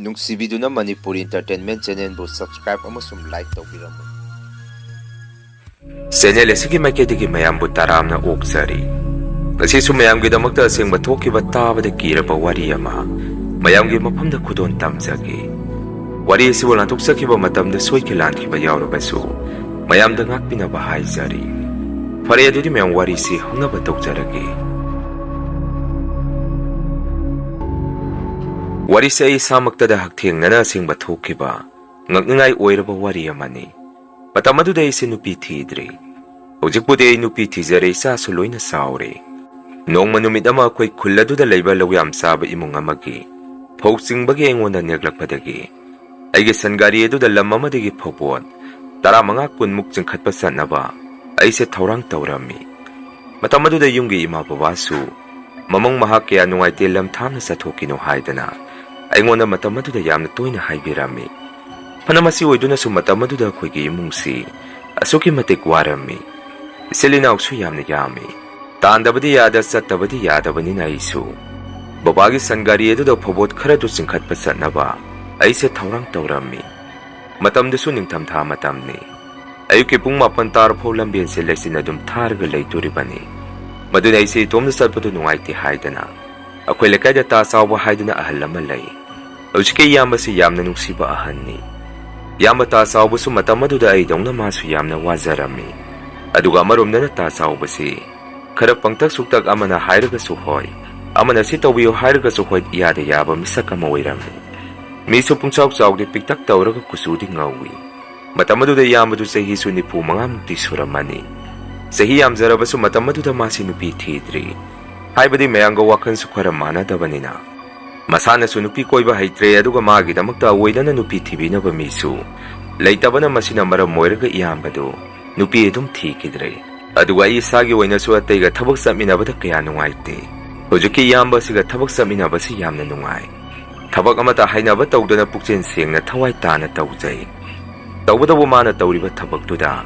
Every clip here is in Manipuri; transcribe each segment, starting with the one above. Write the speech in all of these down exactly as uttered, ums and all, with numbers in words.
ꯅꯨꯡꯁꯤꯕꯤꯗꯨꯅ ꯃꯅꯤꯄꯨꯔ Entertainment Channelꯕꯨ subscribe ꯑꯃꯁꯨꯡ like ꯇꯧꯕꯤꯔꯝꯃꯨ꯫ Channel ꯑꯁꯤꯒꯤ ꯃꯥꯏꯀꯩꯗꯒꯤ ꯃꯌꯥꯝꯕꯨ ꯇꯔꯥꯝꯅ ꯑꯣꯛꯆꯔꯤ꯫ ꯉꯁꯤꯁꯨ ꯃꯌꯥꯝꯒꯤꯗꯃꯛꯇ ꯑꯁꯦꯡꯕ ꯊꯣꯛꯈꯤꯕ ꯇꯥꯕꯗ ꯀꯤꯔꯕ ꯋꯥꯔꯤ ꯑꯃ ꯃꯌꯥꯝꯒꯤ ꯃꯐꯝꯗ ꯈꯨꯗꯣꯜ ꯇꯝꯖꯒꯦ꯫ ꯋꯥꯔꯤ ꯑꯁꯤꯕꯨ ꯂꯥꯟꯊꯣꯛꯆꯈꯤꯕ ꯃꯇꯝꯗ ꯁꯣꯏꯈꯤ ꯂꯥꯟꯈꯤꯕ ꯌꯥꯎꯔꯕꯁꯨ, ꯃꯌꯥꯝꯗ ꯉꯥꯛꯄꯤꯅꯕ ꯍꯥꯏꯖꯔꯤ꯫ ꯐꯔꯦ, ꯑꯗꯨꯗꯤ ꯃꯌꯥꯝ ꯋꯥꯔꯤꯁꯤ ꯍꯧꯅꯕ ꯇꯧꯖꯔꯒꯦ꯫ ꯋꯥꯔꯤꯁꯦ ꯑꯩ ꯏꯁꯥꯃꯛꯇꯗ ꯍꯛꯊꯦꯡꯅꯅ ꯑꯁꯦꯡꯕ ꯊꯣꯛꯈꯤꯕ ꯉꯛꯅꯤꯡꯉꯥꯏ ꯑꯣꯏꯔꯕ ꯋꯥꯔꯤ ꯑꯃꯅꯤ꯫ ꯃꯇꯝ ꯑꯗꯨꯗ ꯑꯩꯁꯦ ꯅꯨꯄꯤ ꯊꯤꯗ꯭ꯔꯤ꯫ ꯍꯧꯖꯤꯛꯄꯨꯗꯤ ꯑꯩ ꯅꯨꯄꯤ ꯊꯤꯖꯔꯦ, ꯏꯆꯥꯁꯨ ꯂꯣꯏꯅ ꯆꯥꯎꯔꯦ꯫ ꯅꯣꯡꯃ ꯅꯨꯃꯤꯠ ꯑꯃ ꯑꯩꯈꯣꯏ ꯈꯨꯜ ꯑꯗꯨꯗ ꯂꯩꯕ ꯂꯧ ꯌꯥꯝ ꯆꯥꯕ ꯏꯃꯨꯡ ꯑꯃꯒꯤ ꯐꯧ ꯆꯤꯡꯕꯒꯤ ꯑꯩꯉꯣꯟꯗ ꯅꯦꯛꯂꯛꯄꯗꯒꯤ ꯑꯩꯒꯤ ꯁꯟ ꯒꯥꯔꯤ ꯑꯗꯨꯗ ꯂꯝ ꯑꯃꯗꯒꯤ ꯐꯧꯕꯣꯠ ꯇꯔꯥꯃꯉꯥ ꯀꯨꯟꯃꯨꯛ ꯆꯤꯡꯈꯠꯄ ꯆꯠꯅꯕ ꯑꯩꯁꯦ ꯊꯧꯔꯥꯡ ꯇꯧꯔꯝꯃꯤ꯫ ꯃꯇꯝ ꯑꯗꯨꯗ ꯌꯨꯝꯒꯤ ꯏꯃꯥ ꯕꯕꯥꯁꯨ ꯃꯃꯧ ꯃꯍꯥꯛ ꯀꯌꯥ ꯅꯨꯡꯉꯥꯏꯇꯦ, ꯂꯝ ꯊꯥꯞꯅ ꯆꯠꯊꯣꯛꯈꯤꯅꯨ ꯍꯥꯏꯗꯅ ꯑꯩꯉꯣꯟꯗ ꯃꯇꯝ ꯑꯗꯨꯗ ꯌꯥꯝꯅ ꯇꯣꯏꯅ ꯍꯥꯏꯕꯤꯔꯝꯃꯤ꯫ ꯐꯅ ꯃꯁꯤ ꯑꯣꯏꯗꯨꯅꯁꯨ ꯃꯇꯝ ꯑꯗꯨꯗ ꯑꯩꯈꯣꯏꯒꯤ ꯏꯃꯨꯡꯁꯤ ꯑꯁꯨꯛꯀꯤ ꯃꯇꯤꯛ ꯋꯥꯔꯝꯃꯤ꯫ ꯏꯆꯤꯜ ꯏꯅꯥꯎꯁꯨ ꯌꯥꯝꯅ ꯌꯥꯝꯃꯤ꯫ ꯇꯥꯟꯗꯕꯗꯤ ꯌꯥꯗ, ꯆꯠꯇꯕꯗꯤ ꯌꯥꯗꯕꯅꯤꯅ ꯑꯩꯁꯨ ꯕꯕꯥꯒꯤ ꯁꯟ ꯒꯥꯔꯤ ꯑꯗꯨꯗ ꯐꯧꯕꯣꯠ ꯈꯔꯗꯨ ꯆꯤꯡꯈꯠꯄ ꯆꯠꯅꯕ ꯑꯩꯁꯦ ꯊꯧꯔꯥꯡ ꯇꯧꯔꯝꯃꯤ꯫ ꯃꯇꯝꯗꯨꯁꯨ ꯅꯤꯡꯊꯝꯊꯥ ꯃꯇꯝꯅꯤ꯫ ꯑꯌꯨꯛꯀꯤ ꯄꯨꯡ ꯃꯥꯄꯟ ꯇꯥꯔꯐꯥꯎ ꯂꯝꯕꯦꯟꯁꯦ ꯂꯩꯆꯤꯟ ꯑꯗꯨꯝ ꯊꯥꯔꯒ ꯂꯩꯗꯣꯔꯤꯕꯅꯤ꯫ ꯃꯗꯨꯅ ꯑꯩꯁꯦ ꯏꯇꯣꯝꯇ ꯆꯠꯄꯗꯨ ꯅꯨꯡꯉꯥꯏꯇꯦ ꯍꯥꯏꯗꯅ ꯑꯩꯈꯣꯏ ꯂꯩꯀꯥꯏꯗ ꯇꯥ ꯆꯥꯎꯕ ꯍꯥꯏꯗꯨꯅ ꯑꯍꯜ ꯑꯃ ꯂꯩ꯫ ꯍꯧꯖꯤꯛꯀꯤ ꯏꯌꯥꯝꯕꯁꯤ ꯌꯥꯝꯅ ꯅꯨꯡꯁꯤꯕ ꯑꯍꯟꯅꯤ꯫ ꯏꯌꯥꯝꯕ ꯇꯥ ꯆꯥꯎꯕꯁꯨ ꯃꯇꯝ ꯑꯗꯨꯗ ꯑꯩꯗꯧꯅ ꯃꯥꯁꯨ ꯌꯥꯝꯅ ꯋꯥꯖꯔꯝꯃꯤ꯫ ꯑꯗꯨꯒ ꯑꯃꯔꯣꯝꯗꯅ ꯇꯥ ꯆꯥꯎꯕꯁꯤ ꯈꯔ ꯄꯪꯇꯛ ꯁꯨꯛꯇꯛ, ꯑꯃꯅ ꯍꯥꯏꯔꯒꯁꯨ ꯍꯣꯏ, ꯑꯃꯅ ꯁꯤ ꯇꯧꯕꯤꯌꯨ ꯍꯥꯏꯔꯒꯁꯨ ꯍꯣꯏ, ꯏꯌꯥꯗ ꯌꯥꯕ ꯃꯤꯁꯛ ꯑꯃ ꯑꯣꯏꯔꯝꯃꯤ꯫ ꯃꯤꯁꯨ ꯄꯨꯡꯆꯥꯎ ꯆꯥꯎꯗꯦ, ꯄꯤꯛꯇꯛ ꯇꯧꯔꯒ ꯀꯨꯆꯨꯗꯤ ꯉꯧꯏ꯫ ꯃꯇꯝ ꯑꯗꯨꯗ ꯏꯌꯥꯝꯕꯗꯨ ꯆꯍꯤꯁꯨ ꯅꯤꯐꯨ ꯃꯉꯥꯃꯨꯛꯇꯤ ꯁꯨꯔꯝꯃꯅꯤ꯫ ꯆꯍꯤ ꯌꯥꯝꯖꯔꯕꯁꯨ ꯃꯇꯝ ꯑꯗꯨꯗ ꯃꯥꯁꯤ ꯅꯨꯄꯤ ꯊꯤꯗ꯭ꯔꯤ꯫ ꯍꯥꯏꯕꯗꯤ ꯃꯌꯥꯝꯒ ꯋꯥꯈꯜꯁꯨ ꯈꯔ ꯃꯥꯟꯅꯗꯕꯅꯤꯅ꯫ ꯃꯁꯥꯅꯁꯨ ꯅꯨꯄꯤ ꯀꯣꯏꯕ ꯍꯩꯇ꯭ꯔꯦ, ꯑꯗꯨꯒ ꯃꯥꯒꯤꯗꯃꯛꯇ ꯑꯣꯏꯗꯅ ꯅꯨꯄꯤ ꯊꯤꯕꯤꯅꯕ ꯃꯤꯁꯨ ꯂꯩꯇꯕꯅ, ꯃꯁꯤꯅ ꯃꯔꯝ ꯑꯣꯏꯔꯒ ꯏꯌꯥꯝꯕꯗꯨ ꯅꯨꯄꯤ ꯑꯗꯨꯝ ꯊꯤꯈꯤꯗ꯭ꯔꯦ꯫ ꯑꯗꯨꯒ ꯑꯩ ꯏꯁꯥꯒꯤ ꯑꯣꯏꯅꯁꯨ ꯑꯇꯩꯒ ꯊꯕꯛ ꯆꯠꯃꯤꯟꯅꯕꯗ ꯀꯌꯥ ꯅꯨꯡꯉꯥꯏꯇꯦ꯫ ꯍꯧꯖꯤꯛꯀꯤ ꯏꯌꯥꯝꯕ ꯑꯁꯤꯒ ꯊꯕꯛ ꯆꯠꯃꯤꯟꯅꯕꯁꯤ ꯌꯥꯝꯅ ꯅꯨꯡꯉꯥꯏ꯫ ꯊꯕꯛ ꯑꯃꯠꯇ ꯍꯥꯏꯅꯕ ꯇꯧꯗꯅ ꯄꯨꯛꯆꯦꯜ ꯁꯦꯡꯅ ꯊꯋꯥꯏ ꯇꯥꯅ ꯇꯧꯖꯩ꯫ ꯇꯧꯕꯇꯕꯨ ꯃꯥꯅ ꯇꯧꯔꯤꯕ ꯊꯕꯛꯇꯨꯗ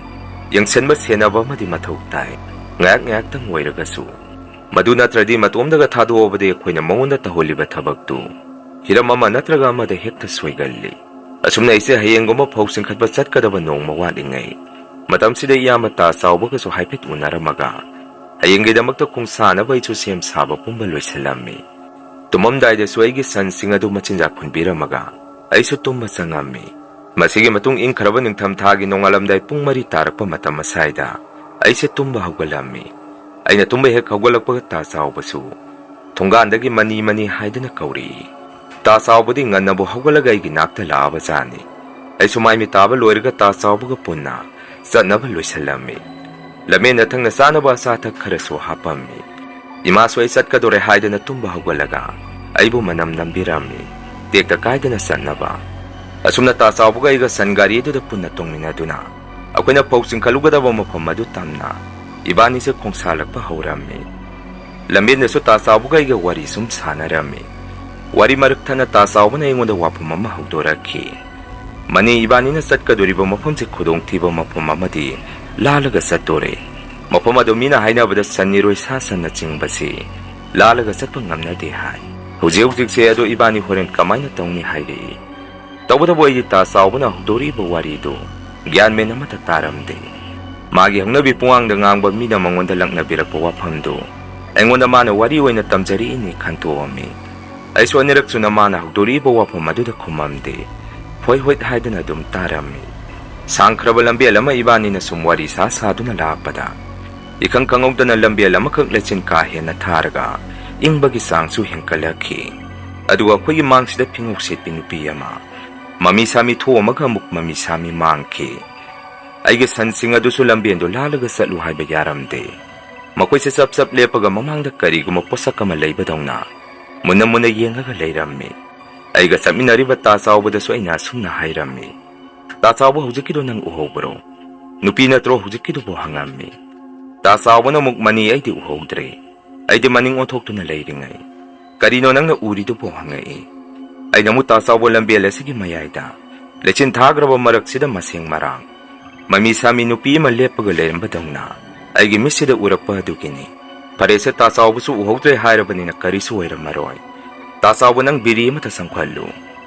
ꯌꯦꯡꯁꯤꯟꯕ ꯁꯦꯟꯅꯕ ꯑꯃꯗꯤ ꯃꯊꯧ ꯇꯥꯏ, ꯉꯥꯏꯍꯥꯛ ꯉꯥꯏꯍꯥꯛꯇꯪ ꯑꯣꯏꯔꯒꯁꯨ꯫ ꯃꯗꯨ ꯅꯠꯇ꯭ꯔꯗꯤ ꯃꯇꯣꯝꯗꯒ ꯊꯥꯗꯣꯛꯑꯕꯗꯤ ꯑꯩꯈꯣꯏꯅ ꯃꯉꯣꯟꯗ ꯇꯧꯍꯜꯂꯤꯕ ꯊꯕꯛꯇꯨ ꯍꯤꯔꯝ ꯑꯃ ꯅꯠꯇ꯭ꯔꯒ ꯑꯃꯗ ꯍꯦꯛꯇ ꯁꯣꯏꯒꯜꯂꯤ꯫ ꯑꯁꯨꯝꯅ ꯑꯩꯁꯦ ꯍꯌꯦꯡꯒꯨꯝꯕ ꯐꯧ ꯆꯤꯡꯈꯠꯄ ꯆꯠꯀꯗꯕ ꯅꯣꯡꯃ ꯋꯥꯠꯂꯤꯉꯩ ꯃꯇꯝꯁꯤꯗ ꯏꯌꯥꯝꯕ ꯇꯥ ꯆꯥꯎꯕꯒꯁꯨ ꯍꯥꯏꯐꯦꯠ ꯎꯅꯔꯝꯃꯒ ꯍꯌꯦꯡꯒꯤꯗꯃꯛꯇ ꯈꯣꯡꯁꯥꯅꯕ ꯑꯩꯁꯨ ꯁꯦꯝ ꯁꯥꯕ ꯄꯨꯝꯕ ꯂꯣꯏꯁꯤꯜꯂꯝꯃꯤ꯫ ꯇꯨꯝꯃꯝꯗꯥꯏꯗꯁꯨ ꯑꯩꯒꯤ ꯁꯟꯁꯤꯡ ꯑꯗꯨ ꯃꯆꯤꯟꯖꯥꯛ ꯍꯨꯟꯕꯤꯔꯝꯃꯒ ꯑꯩꯁꯨ ꯇꯨꯝꯕ ꯆꯪꯉꯝꯃꯤ꯫ ꯃꯁꯤꯒꯤ ꯃꯇꯨꯡ ꯏꯪꯈ꯭ꯔꯕ ꯅꯤꯡꯊꯝꯊꯥꯒꯤ ꯅꯣꯡꯉꯥꯜꯂꯝꯗꯥꯏ ꯄꯨꯡ ꯃꯔꯤ ꯇꯥꯔꯛꯄ ꯃꯇꯝ ꯑꯁ꯭ꯋꯥꯏꯗ ꯑꯩꯁꯦ ꯇꯨꯝꯕ ꯍꯧꯒꯠꯂꯝꯃꯤ꯫ ꯑꯩꯅ ꯇꯨꯝꯕ ꯍꯦꯛ ꯍꯧꯒꯠꯂꯛꯄꯒ ꯇꯥ ꯆꯥꯎꯕꯁꯨ ꯊꯣꯡꯒꯥꯟꯗꯒꯤ "ꯃꯅꯤ, ꯃꯅꯤ" ꯍꯥꯏꯗꯨꯅ ꯀꯧꯔꯛꯏ꯫ ꯇꯥ ꯆꯥꯎꯕꯗꯤ ꯉꯟꯅꯕꯨ ꯍꯧꯒꯠꯂꯒ ꯑꯩꯒꯤ ꯅꯥꯛꯇ ꯂꯥꯛꯑꯕ ꯖꯥꯠꯅꯤ꯫ ꯑꯩꯁꯨ ꯃꯥꯏ ꯃꯤꯠ ꯇꯥꯕ ꯂꯣꯏꯔꯒ ꯇꯥ ꯆꯥꯎꯕꯒ ꯄꯨꯟꯅ ꯆꯠꯅꯕ ꯂꯣꯏꯁꯤꯜꯂꯝꯃꯤ꯫ ꯂꯝꯕꯦꯟꯗ ꯊꯛꯅ ꯆꯥꯅꯕ ꯑꯆꯥ ꯑꯊꯛ ꯈꯔꯁꯨ ꯍꯥꯞꯄꯝꯃꯤ꯫ ꯏꯃꯥꯁꯨ ꯑꯩ ꯆꯠꯀꯗꯣꯔꯦ ꯍꯥꯏꯗꯨꯅ ꯇꯨꯝꯕ ꯍꯧꯒꯠꯂꯒ ꯑꯩꯕꯨ ꯃꯅꯝ ꯅꯝꯕꯤꯔꯝꯃꯤ, ꯇꯦꯛꯇ ꯀꯥꯏꯗꯅ ꯆꯠꯅꯕ꯫ ꯑꯁꯨꯝꯅ ꯇꯥ ꯆꯥꯎꯕꯒ ꯑꯩꯒ ꯁꯟ ꯒꯥꯔꯤ ꯑꯗꯨꯗ ꯄꯨꯟꯅ ꯇꯣꯡꯃꯤꯟꯅꯗꯨꯅ ꯑꯩꯈꯣꯏꯅ ꯐꯧ ꯆꯤꯡꯈꯠꯂꯨꯒꯗꯕ ꯃꯐꯝ ꯑꯗꯨ ꯇꯝꯅ ꯏꯕꯥꯅꯤꯁꯦ ꯈꯣꯡꯁꯥꯜꯂꯛꯄ ꯍꯧꯔꯝꯃꯤ꯫ ꯂꯝꯕꯦꯟꯗꯁꯨ ꯇꯥ ꯆꯥꯎꯕꯒ ꯑꯩꯒ ꯋꯥꯔꯤ ꯁꯨꯝ ꯁꯥꯟꯅꯔꯝꯃꯤ꯫ ꯋꯥꯔꯤ ꯃꯔꯛ ꯊꯠꯅ ꯇꯥ ꯆꯥꯎꯕꯅ ꯑꯩꯉꯣꯟꯗ ꯋꯥꯐꯝ ꯑꯃ ꯍꯧꯗꯣꯔꯛꯈꯤ꯫ "ꯃꯅꯤ, ꯏꯕꯥꯅꯤꯅ ꯆꯠꯀꯗꯣꯔꯤꯕ ꯃꯐꯝꯁꯦ ꯈꯨꯗꯣꯡꯊꯤꯕ ꯃꯐꯝ ꯑꯃꯗꯤ ꯂꯥꯜꯂꯒ ꯆꯠꯇꯣꯔꯦ꯫ ꯃꯐꯝ ꯑꯗꯨ ꯃꯤꯅ ꯍꯥꯏꯅꯕꯗ ꯁꯟ ꯏꯔꯣꯏ, ꯁꯥ ꯁꯟꯅ ꯆꯤꯡꯕꯁꯤ ꯂꯥꯜꯂꯒ ꯆꯠꯄ ꯉꯝꯅꯗꯦ ꯍꯥꯏ꯫ ꯍꯧꯖꯤꯛ ꯍꯧꯖꯤꯛꯁꯦ ꯑꯗꯣ ꯏꯕꯥꯅꯤ ꯍꯣꯔꯦꯟ ꯀꯃꯥꯏꯅ ꯇꯧꯅꯤ?" ꯍꯥꯏꯔꯛꯏ꯫ ꯇꯧꯕꯇꯕꯨ ꯑꯩꯗꯤ ꯇꯥ ꯆꯥꯎꯕꯅ ꯍꯧꯗꯣꯔꯛꯏꯕ ꯋꯥꯔꯤꯗꯨ ꯒ꯭ꯌꯥꯟ ꯃꯦꯟ ꯑꯃꯠꯇ ꯇꯥꯔꯝꯗꯦ꯫ ꯃꯥꯒꯤ ꯍꯧꯅꯕꯤ ꯄꯨꯡꯉꯥꯡꯗ ꯉꯥꯡꯕ ꯃꯤꯅ ꯃꯉꯣꯟꯗ ꯂꯛꯅꯕꯤꯔꯛꯄ ꯋꯥꯐꯝꯗꯨ ꯑꯩꯉꯣꯟꯗ ꯃꯥꯅ ꯋꯥꯔꯤ ꯑꯣꯏꯅ ꯇꯝꯖꯔꯛꯏꯅꯤ ꯈꯟꯇꯣꯛꯑꯝꯃꯤ꯫ ꯑꯩꯁꯨ ꯑꯅꯤꯔꯛ ꯁꯨꯅ ꯃꯥꯅ ꯍꯧꯗꯣꯔꯛꯏꯕ ꯋꯥꯐꯝ ꯑꯗꯨꯗ ꯈꯨꯝꯃꯝꯗꯦ꯫ ꯍꯣꯏ ꯍꯣꯏ ꯍꯥꯏꯗꯨꯅ ꯑꯗꯨꯝ ꯇꯥꯔꯝꯃꯤ꯫ ꯁꯥꯡꯈ꯭ꯔꯕ ꯂꯝꯕꯦꯜ ꯑꯃ ꯏꯕꯥꯅꯤꯅ ꯁꯨꯝ ꯋꯥꯔꯤ ꯁꯥ ꯁꯥꯗꯨꯅ ꯂꯥꯛꯄꯗ ꯏꯈꯪ ꯈꯪꯍꯧꯗꯅ ꯂꯝꯕꯦꯜ ꯑꯃꯈꯛ ꯂꯩꯆꯤꯟ ꯀꯥ ꯍꯦꯟꯅ ꯊꯥꯔꯒ ꯏꯪꯕꯒꯤ ꯆꯥꯡꯁꯨ ꯍꯦꯟꯀꯠꯂꯛꯈꯤ꯫ ꯑꯗꯨꯒ ꯑꯩꯈꯣꯏꯒꯤ ꯃꯥꯡꯁꯤꯗ ꯐꯤꯉꯧ ꯁꯦꯠꯄꯤ ꯅꯨꯄꯤ ꯑꯃ ꯃꯃꯤ ꯁꯥꯃꯤ ꯊꯣꯛꯑꯝꯃꯒ ꯑꯃꯨꯛ ꯃꯃꯤ ꯁꯥꯃꯤ ꯃꯥꯡꯈꯤ꯫ ꯑꯩꯒꯤ ꯁꯟꯁꯤꯡ ꯑꯗꯨꯁꯨ ꯂꯝꯕꯦꯟꯗꯨ ꯂꯥꯜꯂꯒ ꯆꯠꯂꯨ ꯍꯥꯏꯕ ꯌꯥꯔꯝꯗꯦ꯫ ꯃꯈꯣꯏꯁꯦ ꯆꯞ ꯆꯞ ꯂꯦꯞꯄꯒ ꯃꯃꯥꯡꯗ ꯀꯔꯤꯒꯨꯝꯕ ꯄꯣꯠꯁꯛ ꯑꯃ ꯂꯩꯕꯗꯧꯅ ꯃꯨꯟꯅ ꯃꯨꯟꯅ ꯌꯦꯡꯉꯒ ꯂꯩꯔꯝꯃꯤ꯫ ꯑꯩꯒ ꯆꯠꯃꯤꯟꯅꯔꯤꯕ ꯇꯥ ꯆꯥꯎꯕꯗꯁꯨ ꯑꯩꯅ ꯑꯁꯨꯝꯅ ꯍꯥꯏꯔꯝꯃꯤ, "ꯇꯥ ꯆꯥꯎꯕ, ꯍꯧꯖꯤꯛꯀꯤꯗꯣ ꯅꯪ ꯎꯍꯧꯕ꯭ꯔꯣ? ꯅꯨꯄꯤ ꯅꯠꯇ꯭ꯔꯣ ꯍꯧꯖꯤꯛꯀꯤꯗꯨꯕꯨ?" ꯍꯪꯉꯝꯃꯤ꯫ ꯇꯥ ꯆꯥꯎꯕꯅ ꯑꯃꯨꯛ, "ꯃꯅꯤ, ꯑꯩꯗꯤ ꯎꯍꯧꯗ꯭ꯔꯦ꯫ ꯑꯩꯗꯤ ꯃꯅꯤꯡ ꯑꯣꯟꯊꯣꯛꯇꯨꯅ ꯂꯩꯔꯤꯉꯩ꯫ ꯀꯔꯤꯅꯣ ꯅꯪꯅ ꯎꯔꯤꯗꯨꯕꯨ?" ꯍꯪꯉꯛꯏ꯫ ꯑꯩꯅ ꯑꯃꯨꯛ ꯇꯥ ꯆꯥꯎꯕ, ꯂꯝꯕꯦꯜ ꯑꯁꯤꯒꯤ ꯃꯌꯥꯏꯗ ꯂꯩꯆꯤꯟ ꯊꯥꯈ꯭ꯔꯕ ꯃꯔꯛꯁꯤꯗ ꯃꯁꯦꯡ ꯃꯔꯥꯡ ꯃꯃꯤ ꯁꯥꯃꯤ ꯅꯨꯄꯤ ꯑꯃ ꯂꯦꯞꯄꯒ ꯂꯩꯔꯝꯕꯗꯧꯅ ꯑꯩꯒꯤ ꯃꯤꯠꯁꯤꯗ ꯎꯔꯛꯄ ꯑꯗꯨꯒꯤꯅꯤ꯫ ꯐꯔꯦꯁꯦ, ꯇꯥ ꯆꯥꯎꯕꯁꯨ ꯎꯍꯧꯗ꯭ꯔꯦ ꯍꯥꯏꯔꯕꯅꯤꯅ ꯀꯔꯤꯁꯨ ꯑꯣꯏꯔꯝꯃꯔꯣꯏ꯫ "ꯇꯥ ꯆꯥꯎꯕ, ꯅꯪ ꯕꯤꯔꯤ ꯑꯃꯇ ꯆꯪꯈꯠꯂꯨ꯫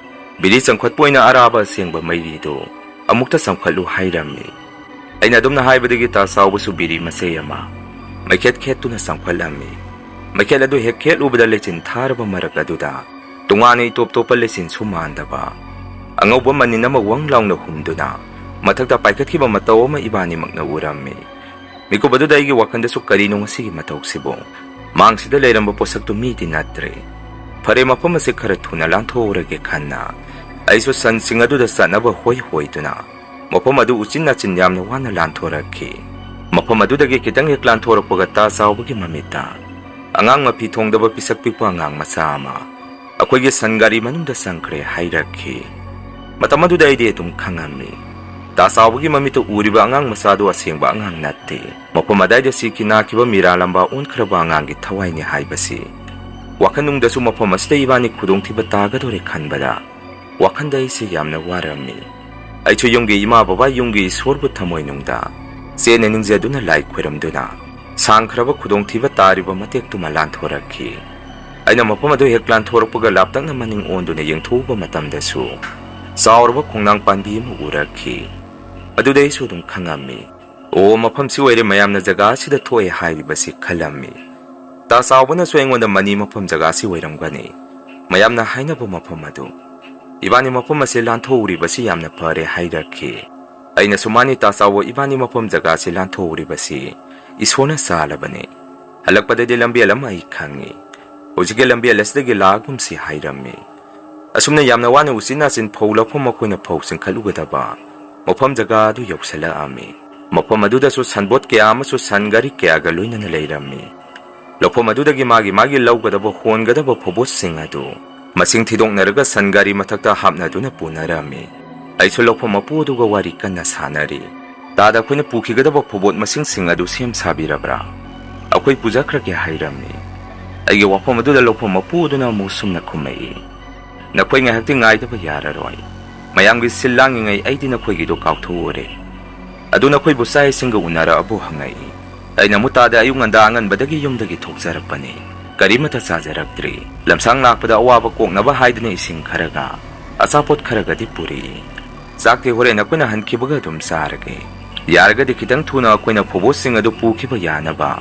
ꯕꯤꯔꯤ ꯆꯪꯈꯠꯄ ꯑꯣꯏꯅ ꯑꯔꯥꯕ ꯑꯁꯦꯡꯕ ꯃꯩꯔꯤꯗꯨ ꯑꯃꯨꯛꯇ ꯆꯪꯈꯠꯂꯨ" ꯍꯥꯏꯔꯝꯃꯤ꯫ ꯑꯩꯅ ꯑꯗꯨꯝꯅ ꯍꯥꯏꯕꯗꯒꯤ ꯇꯥ ꯆꯥꯎꯕꯁꯨ ꯕꯤꯔꯤ ꯃꯆꯩ ꯑꯃ ꯃꯩꯈꯦꯠ ꯈꯦꯠꯇꯨꯅ ꯆꯪꯈꯠꯂꯝꯃꯤ꯫ ꯃꯩꯈꯦꯠ ꯑꯗꯨ ꯍꯦꯛ ꯈꯦꯠꯂꯨꯕꯗ, ꯂꯩꯆꯤꯟ ꯊꯥꯔꯕ ꯃꯔꯛ ꯑꯗꯨꯗ ꯇꯣꯉꯥꯟꯅ ꯏꯇꯣꯞ ꯇꯣꯞꯄ ꯂꯩꯆꯤꯟꯁꯨ ꯃꯥꯟꯗꯕ ꯑꯉꯧꯕ ꯃꯅꯤꯟ ꯑꯃ ꯋꯪ ꯂꯥꯎꯅ ꯍꯨꯝꯗꯨꯅ ꯃꯊꯛꯇ ꯄꯥꯏꯈꯠꯈꯤꯕ ꯃꯇꯧ ꯑꯃ ꯏꯕꯥꯅꯤꯃꯛꯅ ꯎꯔꯝꯃꯤ꯫ ꯃꯤꯀꯨꯞ ꯑꯗꯨꯗ ꯑꯩꯒꯤ ꯋꯥꯈꯜꯗꯁꯨ, "ꯀꯔꯤꯅꯣ ꯉꯁꯤꯒꯤ ꯃꯇꯧꯁꯤꯕꯨ? ꯃꯥꯡꯁꯤꯗ ꯂꯩꯔꯝꯕ ꯄꯣꯠꯁꯛꯇꯨ ꯃꯤꯗꯤ ꯅꯠꯇ꯭ꯔꯦ꯫ ꯐꯔꯦ, ꯃꯐꯝ ꯑꯁꯤ ꯈꯔ ꯊꯨꯅ ꯂꯥꯟꯊꯣꯛꯎꯔꯒꯦ" ꯈꯟꯅ ꯑꯩꯁꯨ ꯁꯟꯁꯤꯡ ꯑꯗꯨꯗ ꯆꯠꯅꯕ ꯍꯣꯏ ꯍꯣꯏꯗꯨꯅ ꯃꯐꯝ ꯑꯗꯨ ꯎꯆꯤꯟ ꯅꯥꯆꯤꯟ ꯌꯥꯝꯅ ꯋꯥꯅ ꯂꯥꯟꯊꯣꯔꯛꯈꯤ꯫ ꯃꯐꯝ ꯑꯗꯨꯗꯒꯤ ꯈꯤꯇꯪ ꯍꯦꯛ ꯂꯥꯟꯊꯣꯔꯛꯄꯒ, ꯇꯥ ꯆꯥꯎꯕꯒꯤ ꯃꯃꯤꯠꯇ ꯑꯉꯥꯡ ꯃꯐꯤ ꯊꯣꯡꯗꯕ ꯄꯤꯁꯛ ꯄꯤꯛꯄ ꯑꯉꯥꯡ ꯃꯆꯥ ꯑꯃ ꯑꯩꯈꯣꯏꯒꯤ ꯁꯟ ꯒꯥꯔꯤ ꯃꯅꯨꯡꯗ ꯆꯪꯈ꯭ꯔꯦ ꯍꯥꯏꯔꯛꯈꯤ꯫ ꯃꯇꯝ ꯑꯗꯨꯗ ꯑꯩꯗꯤ ꯑꯗꯨꯝ ꯈꯪꯉꯝꯃꯤ꯫ ꯇꯥ ꯆꯥꯎꯕꯒꯤ ꯃꯃꯤꯠꯇ ꯎꯔꯤꯕ ꯑꯉꯥꯡ ꯃꯆꯥꯗꯨ ꯑꯁꯦꯡꯕ ꯑꯉꯥꯡ ꯅꯠꯇꯦ꯫ ꯃꯐꯝ ꯑꯗꯥꯏꯗ ꯁꯤꯈꯤ ꯅꯥꯈꯤꯕ ꯃꯤꯔꯥꯂꯝꯕ ꯑꯣꯟꯈ꯭ꯔꯕ ꯑꯉꯥꯡꯒꯤ ꯊꯋꯥꯏꯅꯤ ꯍꯥꯏꯕꯁꯤ꯫ ꯋꯥꯈꯜꯅꯨꯡꯗꯁꯨ ꯃꯐꯝ ꯑꯁꯤꯗ ꯏꯕꯥꯅꯤ ꯈꯨꯗꯣꯡꯊꯤꯕ ꯇꯥꯒꯗꯧꯔꯦ ꯈꯟꯕꯗ ꯋꯥꯈꯜꯗ ꯑꯩꯁꯦ ꯌꯥꯝꯅ ꯋꯥꯔꯝꯃꯤ꯫ ꯑꯩꯁꯨ ꯌꯨꯝꯒꯤ ꯏꯃꯥ ꯕꯕꯥ, ꯌꯨꯝꯒꯤ ꯏꯁꯣꯔꯕꯨ ꯊꯃꯣꯏꯅꯨꯡꯗ ꯆꯦꯠꯅ ꯅꯤꯡꯖꯗꯨꯅ, ꯂꯥꯏ ꯈꯣꯏꯔꯝꯗꯨꯅ, ꯁꯥꯡꯈ꯭ꯔꯕ ꯈꯨꯗꯣꯡꯊꯤꯕ ꯇꯥꯔꯤꯕ ꯃꯇꯦꯛꯇꯨꯃ ꯂꯥꯟꯊꯣꯔꯛꯈꯤ꯫ ꯑꯩꯅ ꯃꯐꯝ ꯑꯗꯨ ꯍꯦꯛ ꯂꯥꯟꯊꯣꯔꯛꯄꯒ, ꯂꯥꯞꯇꯛꯅ ꯃꯅꯤꯡ ꯑꯣꯟꯗꯨꯅ ꯌꯦꯡꯊꯣꯛꯎꯕ ꯃꯇꯝꯗꯁꯨ ꯆꯥꯎꯔꯕ ꯈꯣꯡꯅꯥꯡ ꯄꯥꯝꯕꯤ ꯑꯃ ꯎꯔꯛꯈꯤ꯫ ꯑꯗꯨꯗ ꯑꯩꯁꯨ ꯑꯗꯨꯝ ꯈꯪꯉꯝꯃꯤ꯫ "ꯑꯣ, ꯃꯐꯝꯁꯤ ꯑꯣꯏꯔꯦ ꯃꯌꯥꯝꯅ ꯖꯒꯥ ꯑꯁꯤꯗ ꯊꯣꯛꯑꯦ ꯍꯥꯏꯔꯤꯕꯁꯤ" ꯈꯜꯂꯝꯃꯤ꯫ ꯇꯥ ꯆꯥꯎꯕꯅꯁꯨ ꯑꯩꯉꯣꯟꯗ "ꯃꯅꯤ ꯃꯐꯝ ꯖꯒꯥꯁꯤ ꯑꯣꯏꯔꯝꯒꯅꯤ, ꯃꯌꯥꯝꯅ ꯍꯥꯏꯅꯕ ꯃꯐꯝ ꯑꯗꯨ꯫ ꯏꯕꯥꯅꯤ ꯃꯐꯝ ꯑꯁꯤ ꯂꯥꯟꯊꯣꯛꯎꯔꯤꯕꯁꯤ ꯌꯥꯝꯅ ꯐꯔꯦ" ꯍꯥꯏꯔꯛꯈꯤ꯫ ꯑꯩꯅꯁꯨ, "ꯃꯥꯅꯤ ꯇꯥ ꯆꯥꯎꯕ, ꯏꯕꯥꯅꯤ ꯃꯐꯝ ꯖꯒꯥꯁꯤ ꯂꯥꯟꯊꯣꯛꯎꯔꯤꯕꯁꯤ ꯏꯁꯣꯔꯅ ꯆꯥꯜꯂꯕꯅꯤ꯫ ꯍꯜꯂꯛꯄꯗꯗꯤ ꯂꯝꯕꯦꯜ ꯑꯃ ꯑꯩ ꯈꯪꯉꯤ꯫ ꯍꯧꯖꯤꯛꯀꯤ ꯂꯝꯕꯦꯜ ꯑꯁꯤꯗꯒꯤ ꯂꯥꯛꯑꯒꯨꯝꯁꯤ" ꯍꯥꯏꯔꯝꯃꯤ꯫ ꯑꯁꯨꯝꯅ ꯌꯥꯝꯅ ꯋꯥꯅ ꯎꯆꯤꯟ ꯅꯥꯆꯤꯟ ꯐꯧ ꯂꯧꯐꯝ, ꯃꯈꯣꯏꯅ ꯐꯧ ꯆꯤꯡꯈꯠꯂꯨꯒꯗꯕ ꯃꯐꯝ ꯖꯒꯥ ꯑꯗꯨ ꯌꯧꯁꯤꯜꯂꯛꯑꯝꯃꯤ꯫ ꯃꯐꯝ ꯑꯗꯨꯗꯁꯨ ꯁꯟꯕꯣꯠ ꯀꯌꯥ ꯑꯃꯁꯨ ꯁꯟ ꯒꯥꯔꯤ ꯀꯌꯥꯒ ꯂꯣꯏꯅꯅ ꯂꯩꯔꯝꯃꯤ꯫ ꯂꯧꯐꯝ ꯑꯗꯨꯗꯒꯤ ꯃꯥꯒꯤ ꯃꯥꯒꯤ ꯂꯧꯒꯗꯕ, ꯍꯣꯟꯒꯗꯕ ꯐꯧꯕꯣꯠꯁꯤꯡ ꯑꯗꯨ ꯃꯁꯤꯡ ꯊꯤꯗꯣꯛꯅꯔꯒ ꯁꯟ ꯒꯥꯔꯤ ꯃꯊꯛꯇ ꯍꯥꯞꯅꯗꯨꯅ ꯄꯨꯅꯔꯝꯃꯤ꯫ ꯑꯩꯁꯨ ꯂꯧꯐꯝ ꯃꯄꯨ ꯑꯗꯨꯒ ꯋꯥꯔꯤ ꯀꯟꯅ ꯁꯥꯟꯅꯔꯤ꯫ "ꯇꯥꯗ, ꯑꯩꯈꯣꯏꯅ ꯄꯨꯈꯤꯒꯗꯕ ꯐꯧꯕꯣꯠ ꯃꯁꯤꯡꯁꯤꯡ ꯑꯗꯨ ꯁꯦꯝ ꯁꯥꯕꯤꯔꯕ꯭ꯔꯥ? ꯑꯩꯈꯣꯏ ꯄꯨꯖꯈ꯭ꯔꯒꯦ" ꯍꯥꯏꯔꯝꯃꯤ꯫ ꯑꯩꯒꯤ ꯋꯥꯐꯝ ꯑꯗꯨꯗ ꯂꯧꯐꯝ ꯃꯄꯨ ꯑꯗꯨꯅ ꯑꯃꯨꯛ ꯁꯨꯝꯅ ꯈꯨꯝꯃꯛꯏ, "ꯅꯈꯣꯏ ꯉꯥꯏꯍꯥꯛꯇꯤ ꯉꯥꯏꯗꯕ ꯌꯥꯔꯔꯣꯏ꯫ ꯃꯌꯥꯝꯒꯤ ꯁꯤꯜ ꯂꯥꯡꯉꯤꯉꯩ ꯑꯩꯗꯤ ꯅꯈꯣꯏꯒꯤꯗꯣ ꯀꯥꯎꯊꯣꯛꯎꯔꯦ꯫ ꯑꯗꯨ ꯅꯈꯣꯏꯕꯨ ꯆꯥꯛ ꯏꯁꯤꯡꯒ ꯎꯅꯔꯛꯑꯕꯣ?" ꯍꯪꯉꯛꯏ꯫ ꯑꯩꯅ ꯑꯃꯨꯛ, "ꯇꯥꯗ, ꯑꯌꯨꯛ ꯉꯟꯇꯥ ꯑꯉꯟꯕꯗꯒꯤ ꯌꯨꯝꯗꯒꯤ ꯊꯣꯛꯆꯔꯛꯄꯅꯤ꯫ ꯀꯔꯤꯃꯠꯇ ꯆꯥꯖꯔꯛꯇ꯭ꯔꯤ꯫ ꯂꯝꯁꯥꯡ ꯂꯥꯛꯄꯗ ꯑꯋꯥꯕ ꯀꯣꯛꯅꯕ ꯍꯥꯏꯗꯨꯅ ꯏꯁꯤꯡ ꯈꯔꯒ ꯑꯆꯥꯄꯣꯠ ꯈꯔꯒꯗꯤ ꯄꯨꯔꯛꯏ꯫ ꯆꯥꯛꯇꯤ ꯍꯣꯔꯦꯟ ꯑꯩꯈꯣꯏꯅ ꯍꯟꯈꯤꯕꯒ ꯑꯗꯨꯝ ꯆꯥꯔꯒꯦ꯫ ꯌꯥꯔꯒꯗꯤ ꯈꯤꯇꯪ ꯊꯨꯅ ꯑꯩꯈꯣꯏꯅ ꯐꯧꯕꯣꯠꯁꯤꯡ ꯑꯗꯨ ꯄꯨꯈꯤꯕ ꯌꯥꯅꯕ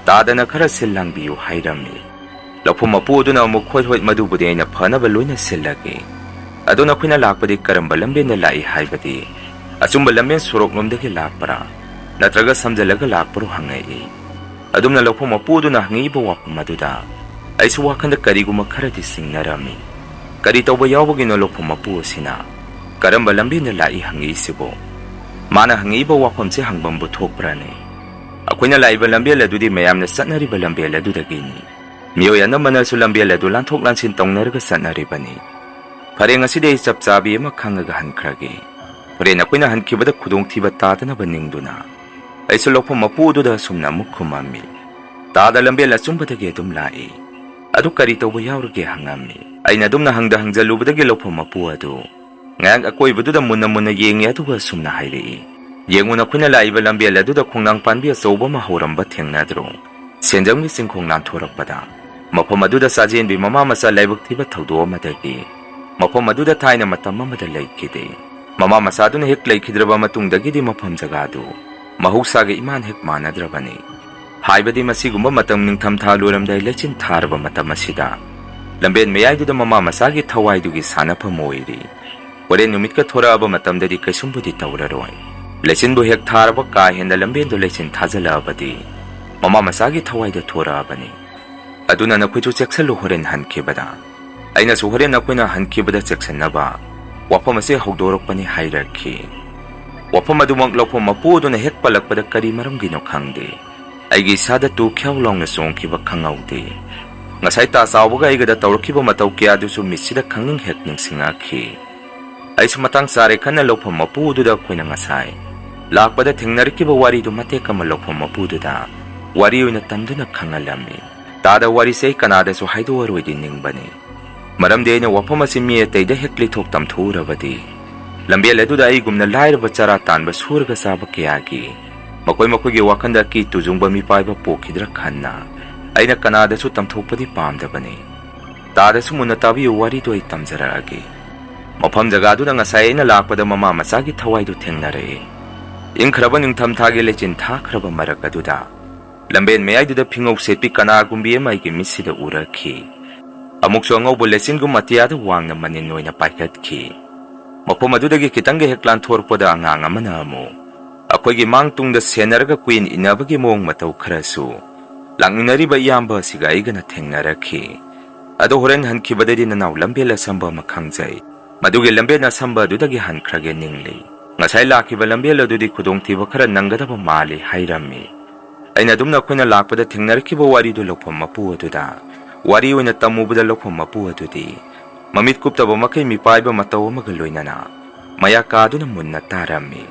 ꯇꯥꯗꯅ ꯈꯔ ꯁꯤꯜ ꯂꯥꯡꯕꯤꯌꯨ ꯍꯥꯏꯔꯝꯃꯤ꯫ ꯂꯧꯐꯝ ꯃꯄꯨ ꯑꯗꯨꯅ ꯑꯃꯨꯛ, "ꯍꯣꯏ, ꯍꯣꯏ, ꯃꯗꯨꯕꯨꯗꯤ ꯑꯩꯅ ꯐꯅꯕ ꯂꯣꯏꯅ ꯁꯤꯜꯂꯒꯦ꯫ ꯑꯗꯣ ꯅꯈꯣꯏꯅ ꯂꯥꯛꯄꯗꯤ ꯀꯔꯝꯕ ꯂꯝꯕꯦꯟꯗ ꯂꯥꯛꯏ ꯍꯥꯏꯕꯗꯤ? ꯑꯆꯨꯝꯕ ꯂꯝꯕꯦꯟ ꯁꯣꯔꯣꯛꯂꯣꯝꯗꯒꯤ ꯂꯥꯛꯄ꯭ꯔꯥ, ꯅꯠꯇ꯭ꯔꯒ ꯁꯝꯖꯜꯂꯒ ꯂꯥꯛꯄ꯭ꯔꯣ?" ꯍꯪꯉꯛꯏ꯫ ꯑꯗꯨꯝꯅ ꯂꯧꯐꯝ ꯃꯄꯨ ꯑꯗꯨꯅ ꯍꯪꯉꯛꯏꯕ ꯋꯥꯐꯝ ꯑꯗꯨꯗ ꯑꯩꯁꯨ ꯋꯥꯈꯜꯗ ꯀꯔꯤꯒꯨꯝꯕ ꯈꯔꯗꯤ ꯆꯤꯡꯅꯔꯝꯃꯤ꯫ ꯀꯔꯤ ꯇꯧꯕ ꯌꯥꯎꯕꯒꯤꯅꯣ ꯂꯧꯐꯝ ꯃꯄꯨ ꯑꯁꯤꯅ ꯀꯔꯝꯕ ꯂꯝꯕꯦꯟꯗ ꯂꯥꯛꯏ ꯍꯪꯉꯛꯏꯁꯤꯕꯨ? ꯃꯥꯅ ꯍꯪꯉꯛꯏꯕ ꯋꯥꯐꯝꯁꯦ ꯍꯪꯐꯝꯕꯨ ꯊꯣꯛꯄ꯭ꯔꯥꯅꯦ? ꯑꯩꯈꯣꯏꯅ ꯂꯥꯛꯏꯕ ꯂꯝꯕꯦꯜ ꯑꯗꯨꯗꯤ ꯃꯌꯥꯝꯅ ꯆꯠꯅꯔꯤꯕ ꯂꯝꯕꯦꯜ ꯑꯗꯨꯗꯒꯤꯅꯤ꯫ ꯃꯤꯑꯣꯏ ꯑꯅꯝꯕꯅꯁꯨ ꯂꯝꯕꯦꯜ ꯑꯗꯨ ꯂꯥꯟꯊꯣꯛ ꯂꯥꯟꯁꯤꯟ ꯇꯧꯅꯔꯒ ꯆꯠꯅꯔꯤꯕꯅꯤ꯫ ꯐꯔꯦ, ꯉꯁꯤꯗꯤ ꯑꯩ ꯆꯞ ꯆꯥꯕꯤ ꯑꯃ ꯈꯪꯉꯒ ꯍꯟꯈ꯭ꯔꯒꯦ꯫ ꯍꯣꯔꯦꯟ ꯑꯩꯈꯣꯏꯅ ꯍꯟꯈꯤꯕꯗ ꯈꯨꯗꯣꯡꯊꯤꯕ ꯇꯥꯗꯅꯕ ꯅꯤꯡꯗꯨꯅ ꯑꯩꯁꯨ ꯂꯧꯐꯝ ꯃꯄꯨ ꯑꯗꯨꯗ ꯑꯁꯨꯝꯅ ꯑꯃꯨꯛ ꯈꯨꯝꯃꯝꯃꯤ꯫ "ꯇꯥꯗ ꯂꯝꯕꯦꯜ ꯑꯆꯨꯝꯕꯗꯒꯤ ꯑꯗꯨꯝ ꯂꯥꯛꯏ꯫ ꯑꯗꯨ ꯀꯔꯤ ꯇꯧꯕ ꯌꯥꯎꯔꯒꯦ?" ꯍꯪꯉꯝꯃꯤ꯫ ꯑꯩꯅ ꯑꯗꯨꯝꯅ ꯍꯪꯗ ꯍꯪꯖꯜꯂꯨꯕꯗꯒꯤ ꯂꯧꯐꯝ ꯃꯄꯨ ꯑꯗꯨ ꯉꯥꯏꯍꯥꯛ ꯑꯀꯣꯏꯕꯗꯨꯗ ꯃꯨꯟꯅ ꯃꯨꯟꯅ ꯌꯦꯡꯉꯤ, ꯑꯗꯨꯒ ꯑꯁꯨꯝꯅ ꯍꯥꯏꯔꯛꯏ, "ꯌꯦꯡꯉꯨ, ꯅꯈꯣꯏꯅ ꯂꯥꯛꯏꯕ ꯂꯝꯕꯦꯜ ꯑꯗꯨꯗ ꯈꯣꯡꯅꯥꯡ ꯄꯥꯟꯕꯤ ꯑꯆꯧꯕ ꯑꯃ ꯍꯧꯔꯝꯕ ꯊꯦꯡꯅꯗ꯭ꯔꯣ? ꯁꯦꯟꯖꯝꯒꯤ ꯆꯤꯡꯈꯣꯡ ꯂꯥꯟꯊꯣꯔꯛꯄꯗ ꯃꯐꯝ ꯑꯗꯨꯗ ꯆꯥꯖꯦꯟꯕꯤ ꯃꯃꯥ ꯃꯆꯥ ꯂꯥꯏꯕꯛ ꯊꯤꯕ ꯊꯧꯗꯣꯛ ꯑꯃꯗꯒꯤ ꯃꯐꯝ ꯑꯗꯨꯗ ꯊꯥꯏꯅ ꯃꯇꯝ ꯑꯃꯗ ꯂꯩꯈꯤꯗꯦ꯫ ꯃꯃꯥ ꯃꯆꯥꯗꯨꯅ ꯍꯦꯛ ꯂꯩꯈꯤꯗ꯭ꯔꯕ ꯃꯇꯨꯡꯗꯒꯤꯗꯤ ꯃꯐꯝ ꯖꯒꯥꯗꯨ ꯃꯍꯧꯁꯥꯒ ꯏꯃꯥꯟ ꯍꯦꯛ ꯃꯥꯟꯅꯗ꯭ꯔꯕꯅꯤ꯫ ꯍꯥꯏꯕꯗꯤ ꯃꯁꯤꯒꯨꯝꯕ ꯃꯇꯝ ꯅꯤꯡꯊꯝꯊꯥ ꯂꯣꯏꯔꯝꯗꯥꯏ ꯂꯩꯆꯤꯟ ꯊꯥꯔꯕ ꯃꯇꯝ ꯑꯁꯤꯗ ꯂꯝꯕꯦꯟ ꯃꯌꯥꯏꯗꯨꯗ ꯃꯃꯥ ꯃꯆꯥꯒꯤ ꯊꯋꯥꯏꯗꯨꯒꯤ ꯁꯥꯟꯅꯐꯝ ꯑꯣꯏꯔꯤ꯫ ꯍꯣꯔꯦꯟ ꯅꯨꯃꯤꯠꯀ ꯊꯣꯔꯛꯑꯕ ꯃꯇꯝꯗꯗꯤ ꯀꯩꯁꯨꯝꯕꯨꯗꯤ ꯇꯧꯔꯔꯣꯏ꯫ ꯂꯩꯆꯤꯟꯕꯨ ꯍꯦꯛ ꯊꯥꯔꯕ, ꯀꯥ ꯍꯦꯟꯅ ꯂꯝꯕꯦꯟꯗꯣ ꯂꯩꯆꯤꯟ ꯊꯥꯖꯤꯜꯂꯛꯑꯕꯗꯤ ꯃꯃꯥ ꯃꯆꯥꯒꯤ ꯊꯋꯥꯏꯗ ꯊꯣꯔꯛꯑꯕꯅꯤ꯫ ꯑꯗꯨꯅ ꯅꯈꯣꯏꯁꯨ ꯆꯦꯛꯁꯤꯜꯂꯨ ꯍꯣꯔꯦꯟ ꯍꯟꯈꯤꯕꯗ꯫ ꯑꯩꯅꯁꯨ ꯍꯣꯔꯦꯟ ꯅꯈꯣꯏꯅ ꯍꯟꯈꯤꯕꯗ ꯆꯦꯛꯁꯤꯟꯅꯕ ꯋꯥꯐꯝ ꯑꯁꯤ ꯍꯧꯗꯣꯔꯛꯄꯅꯤ" ꯍꯥꯏꯔꯛꯈꯤ꯫ ꯋꯥꯐꯝ ꯑꯗꯨꯃꯛ ꯂꯧꯐꯝ ꯃꯄꯨ ꯑꯗꯨꯅ ꯍꯦꯛ ꯄꯜꯂꯛꯄꯗ ꯀꯔꯤ ꯃꯔꯝꯒꯤꯅꯣ ꯈꯪꯗꯦ, ꯑꯩꯒꯤ ꯏꯁꯥꯗ ꯇꯨ ꯈ꯭ꯌꯥꯎ ꯂꯥꯎꯅ ꯆꯣꯡꯈꯤꯕ ꯈꯪꯍꯧꯗꯦ꯫ ꯉꯁꯥꯏ ꯇꯥ ꯆꯥꯎꯕꯒ ꯑꯩꯒꯗ ꯇꯧꯔꯛꯈꯤꯕ ꯃꯇꯧ ꯀꯌꯥꯗꯨꯁꯨ ꯃꯤꯠꯁꯤꯗ ꯈꯪꯅꯤꯡ ꯍꯦꯛ ꯅꯤꯡꯁꯤꯡꯉꯛꯈꯤ꯫ ꯑꯩꯁꯨ ꯃꯇꯥꯡ ꯆꯥꯔꯦ ꯈꯟꯅ ꯂꯧꯐꯝ ꯃꯄꯨ ꯑꯗꯨꯗ ꯑꯩꯈꯣꯏꯅ ꯉꯁꯥꯏ ꯂꯥꯛꯄꯗ ꯊꯦꯡꯅꯔꯛꯈꯤꯕ ꯋꯥꯔꯤꯗꯨ ꯃꯇꯦꯛ ꯑꯃ ꯂꯧꯐꯝ ꯃꯄꯨꯗꯨꯗ ꯋꯥꯔꯤ ꯑꯣꯏꯅ ꯇꯝꯗꯨꯅ ꯈꯪꯍꯜꯂꯝꯃꯤ꯫ ꯇꯥꯗ ꯋꯥꯔꯤꯁꯦ ꯑꯩ ꯀꯅꯥꯗꯁꯨ ꯍꯥꯏꯗꯣꯛꯑꯔꯣꯏꯗꯤ ꯅꯤꯡꯕꯅꯤ꯫ ꯃꯔꯝꯗꯤ ꯑꯩꯅ ꯋꯥꯐꯝ ꯑꯁꯤ ꯃꯤ ꯑꯇꯩꯗ ꯍꯦꯛ ꯂꯤꯊꯣꯛ ꯇꯝꯊꯣꯛꯎꯔꯕꯗꯤ, ꯂꯝꯕꯦꯜ ꯑꯗꯨꯗ ꯑꯩꯒꯨꯝꯅ ꯂꯥꯏꯔꯕ ꯆꯔꯥ ꯇꯥꯟꯕ ꯁꯨꯔꯒ ꯆꯥꯕ ꯀꯌꯥꯒꯤ ꯃꯈꯣꯏ ꯃꯈꯣꯏꯒꯤ ꯋꯥꯈꯜꯗ ꯑꯀꯤ ꯇꯨꯖꯨꯡꯕ ꯃꯤꯄꯥꯏꯕ ꯄꯣꯛꯈꯤꯗ꯭ꯔꯥ ꯈꯟꯅ ꯑꯩꯅ ꯀꯅꯥꯗꯁꯨ ꯇꯝꯊꯣꯛꯄꯗꯤ ꯄꯥꯝꯗꯕꯅꯤ꯫ ꯇꯥꯗꯁꯨ ꯃꯨꯟꯅ ꯇꯥꯕꯤꯌꯨ, ꯋꯥꯔꯤꯗꯨ ꯑꯩ ꯇꯝꯖꯔꯛꯑꯒꯦ꯫ ꯃꯐꯝ ꯖꯒꯥꯗꯨꯗ ꯉꯁꯥꯏ ꯑꯩꯅ ꯂꯥꯛꯄꯗ ꯃꯃꯥ ꯃꯆꯥꯒꯤ ꯊꯋꯥꯏꯗꯨ ꯊꯦꯡꯅꯔꯛꯏ꯫ ꯏꯪꯈ꯭ꯔꯕ ꯅꯤꯡꯊꯝꯊꯥꯒꯤ ꯂꯩꯆꯤꯟ ꯊꯥꯈ꯭ꯔꯕ ꯃꯔꯛ ꯑꯗꯨꯗ ꯂꯝꯕꯦꯟ ꯃꯌꯥꯏꯗꯨꯗ ꯐꯤꯉꯧ ꯁꯦꯠꯄꯤ ꯀꯅꯥꯒꯨꯝꯕꯤ ꯑꯃ ꯑꯩꯒꯤ ꯃꯤꯠꯁꯤꯗ ꯎꯔꯛꯈꯤ꯫ ꯑꯃꯨꯛꯁꯨ ꯑꯉꯧꯕ ꯂꯩꯆꯤꯟꯒꯨꯝ ꯑꯇꯤꯌꯥꯗ ꯋꯥꯡꯅ ꯃꯅꯤꯟ ꯑꯣꯏꯅ ꯄꯥꯏꯈꯠꯈꯤ꯫ ꯃꯐꯝ ꯑꯗꯨꯗꯒꯤ ꯈꯤꯇꯪꯒ ꯍꯦꯛ ꯂꯥꯟꯊꯣꯔꯛꯄꯗ ꯑꯉꯥꯡ ꯑꯃꯅ ꯑꯃꯨꯛ ꯑꯩꯈꯣꯏꯒꯤ ꯃꯥꯡ ꯇꯨꯡꯗ ꯁꯦꯟꯅꯔꯒ ꯀꯨꯏꯟ ꯏꯟꯅꯕꯒꯤ ꯃꯑꯣꯡ ꯃꯇꯧ ꯈꯔꯁꯨ ꯂꯥꯛꯃꯤꯟꯅꯔꯤꯕ ꯏꯌꯥꯝꯕ ꯑꯁꯤꯒ ꯑꯩꯒꯅ ꯊꯦꯡꯅꯔꯛꯈꯤ꯫ ꯑꯗꯣ ꯍꯣꯔꯦꯟ ꯍꯟꯈꯤꯕꯗꯗꯤ ꯅꯅꯥꯎ ꯂꯝꯕꯦꯜ ꯑꯁꯝꯕ ꯑꯃ ꯈꯪꯖꯩ꯫ ꯃꯗꯨꯒꯤ ꯂꯝꯕꯦꯜ ꯑꯁꯝꯕ ꯑꯗꯨꯗꯒꯤ ꯍꯟꯈ꯭ꯔꯒꯦ ꯅꯤꯡꯂꯤ꯫ ꯉꯁꯥꯏ ꯂꯥꯛꯈꯤꯕ ꯂꯝꯕꯦꯜ ꯑꯗꯨꯗꯤ ꯈꯨꯗꯣꯡꯊꯤꯕ ꯈꯔ ꯅꯪꯒꯗꯕ ꯃꯥꯜꯂꯤ ꯍꯥꯏꯔꯝꯃꯤ꯫ ꯑꯩꯅ ꯑꯗꯨꯝꯅ ꯑꯩꯈꯣꯏꯅ ꯂꯥꯛꯄꯗ ꯊꯦꯡꯅꯔꯛꯈꯤꯕ ꯋꯥꯔꯤꯗꯨ ꯂꯧꯐꯝ ꯃꯄꯨ ꯑꯗꯨꯗ, ꯋꯥꯔꯤ ꯑꯣꯏꯅ ꯇꯝꯃꯨꯕꯗ ꯂꯧꯐꯝ ꯃꯄꯨ ꯑꯗꯨꯗꯤ ꯃꯃꯤꯠ ꯀꯨꯞꯇꯕ ꯃꯈꯩ ꯃꯤꯄꯥꯏꯕ ꯃꯇꯧ ꯑꯃꯒ ꯂꯣꯏꯅꯅ ꯃꯌꯥ ꯀꯥꯗꯨꯅ ꯃꯨꯟꯅ ꯇꯥꯔꯝꯃꯤ꯫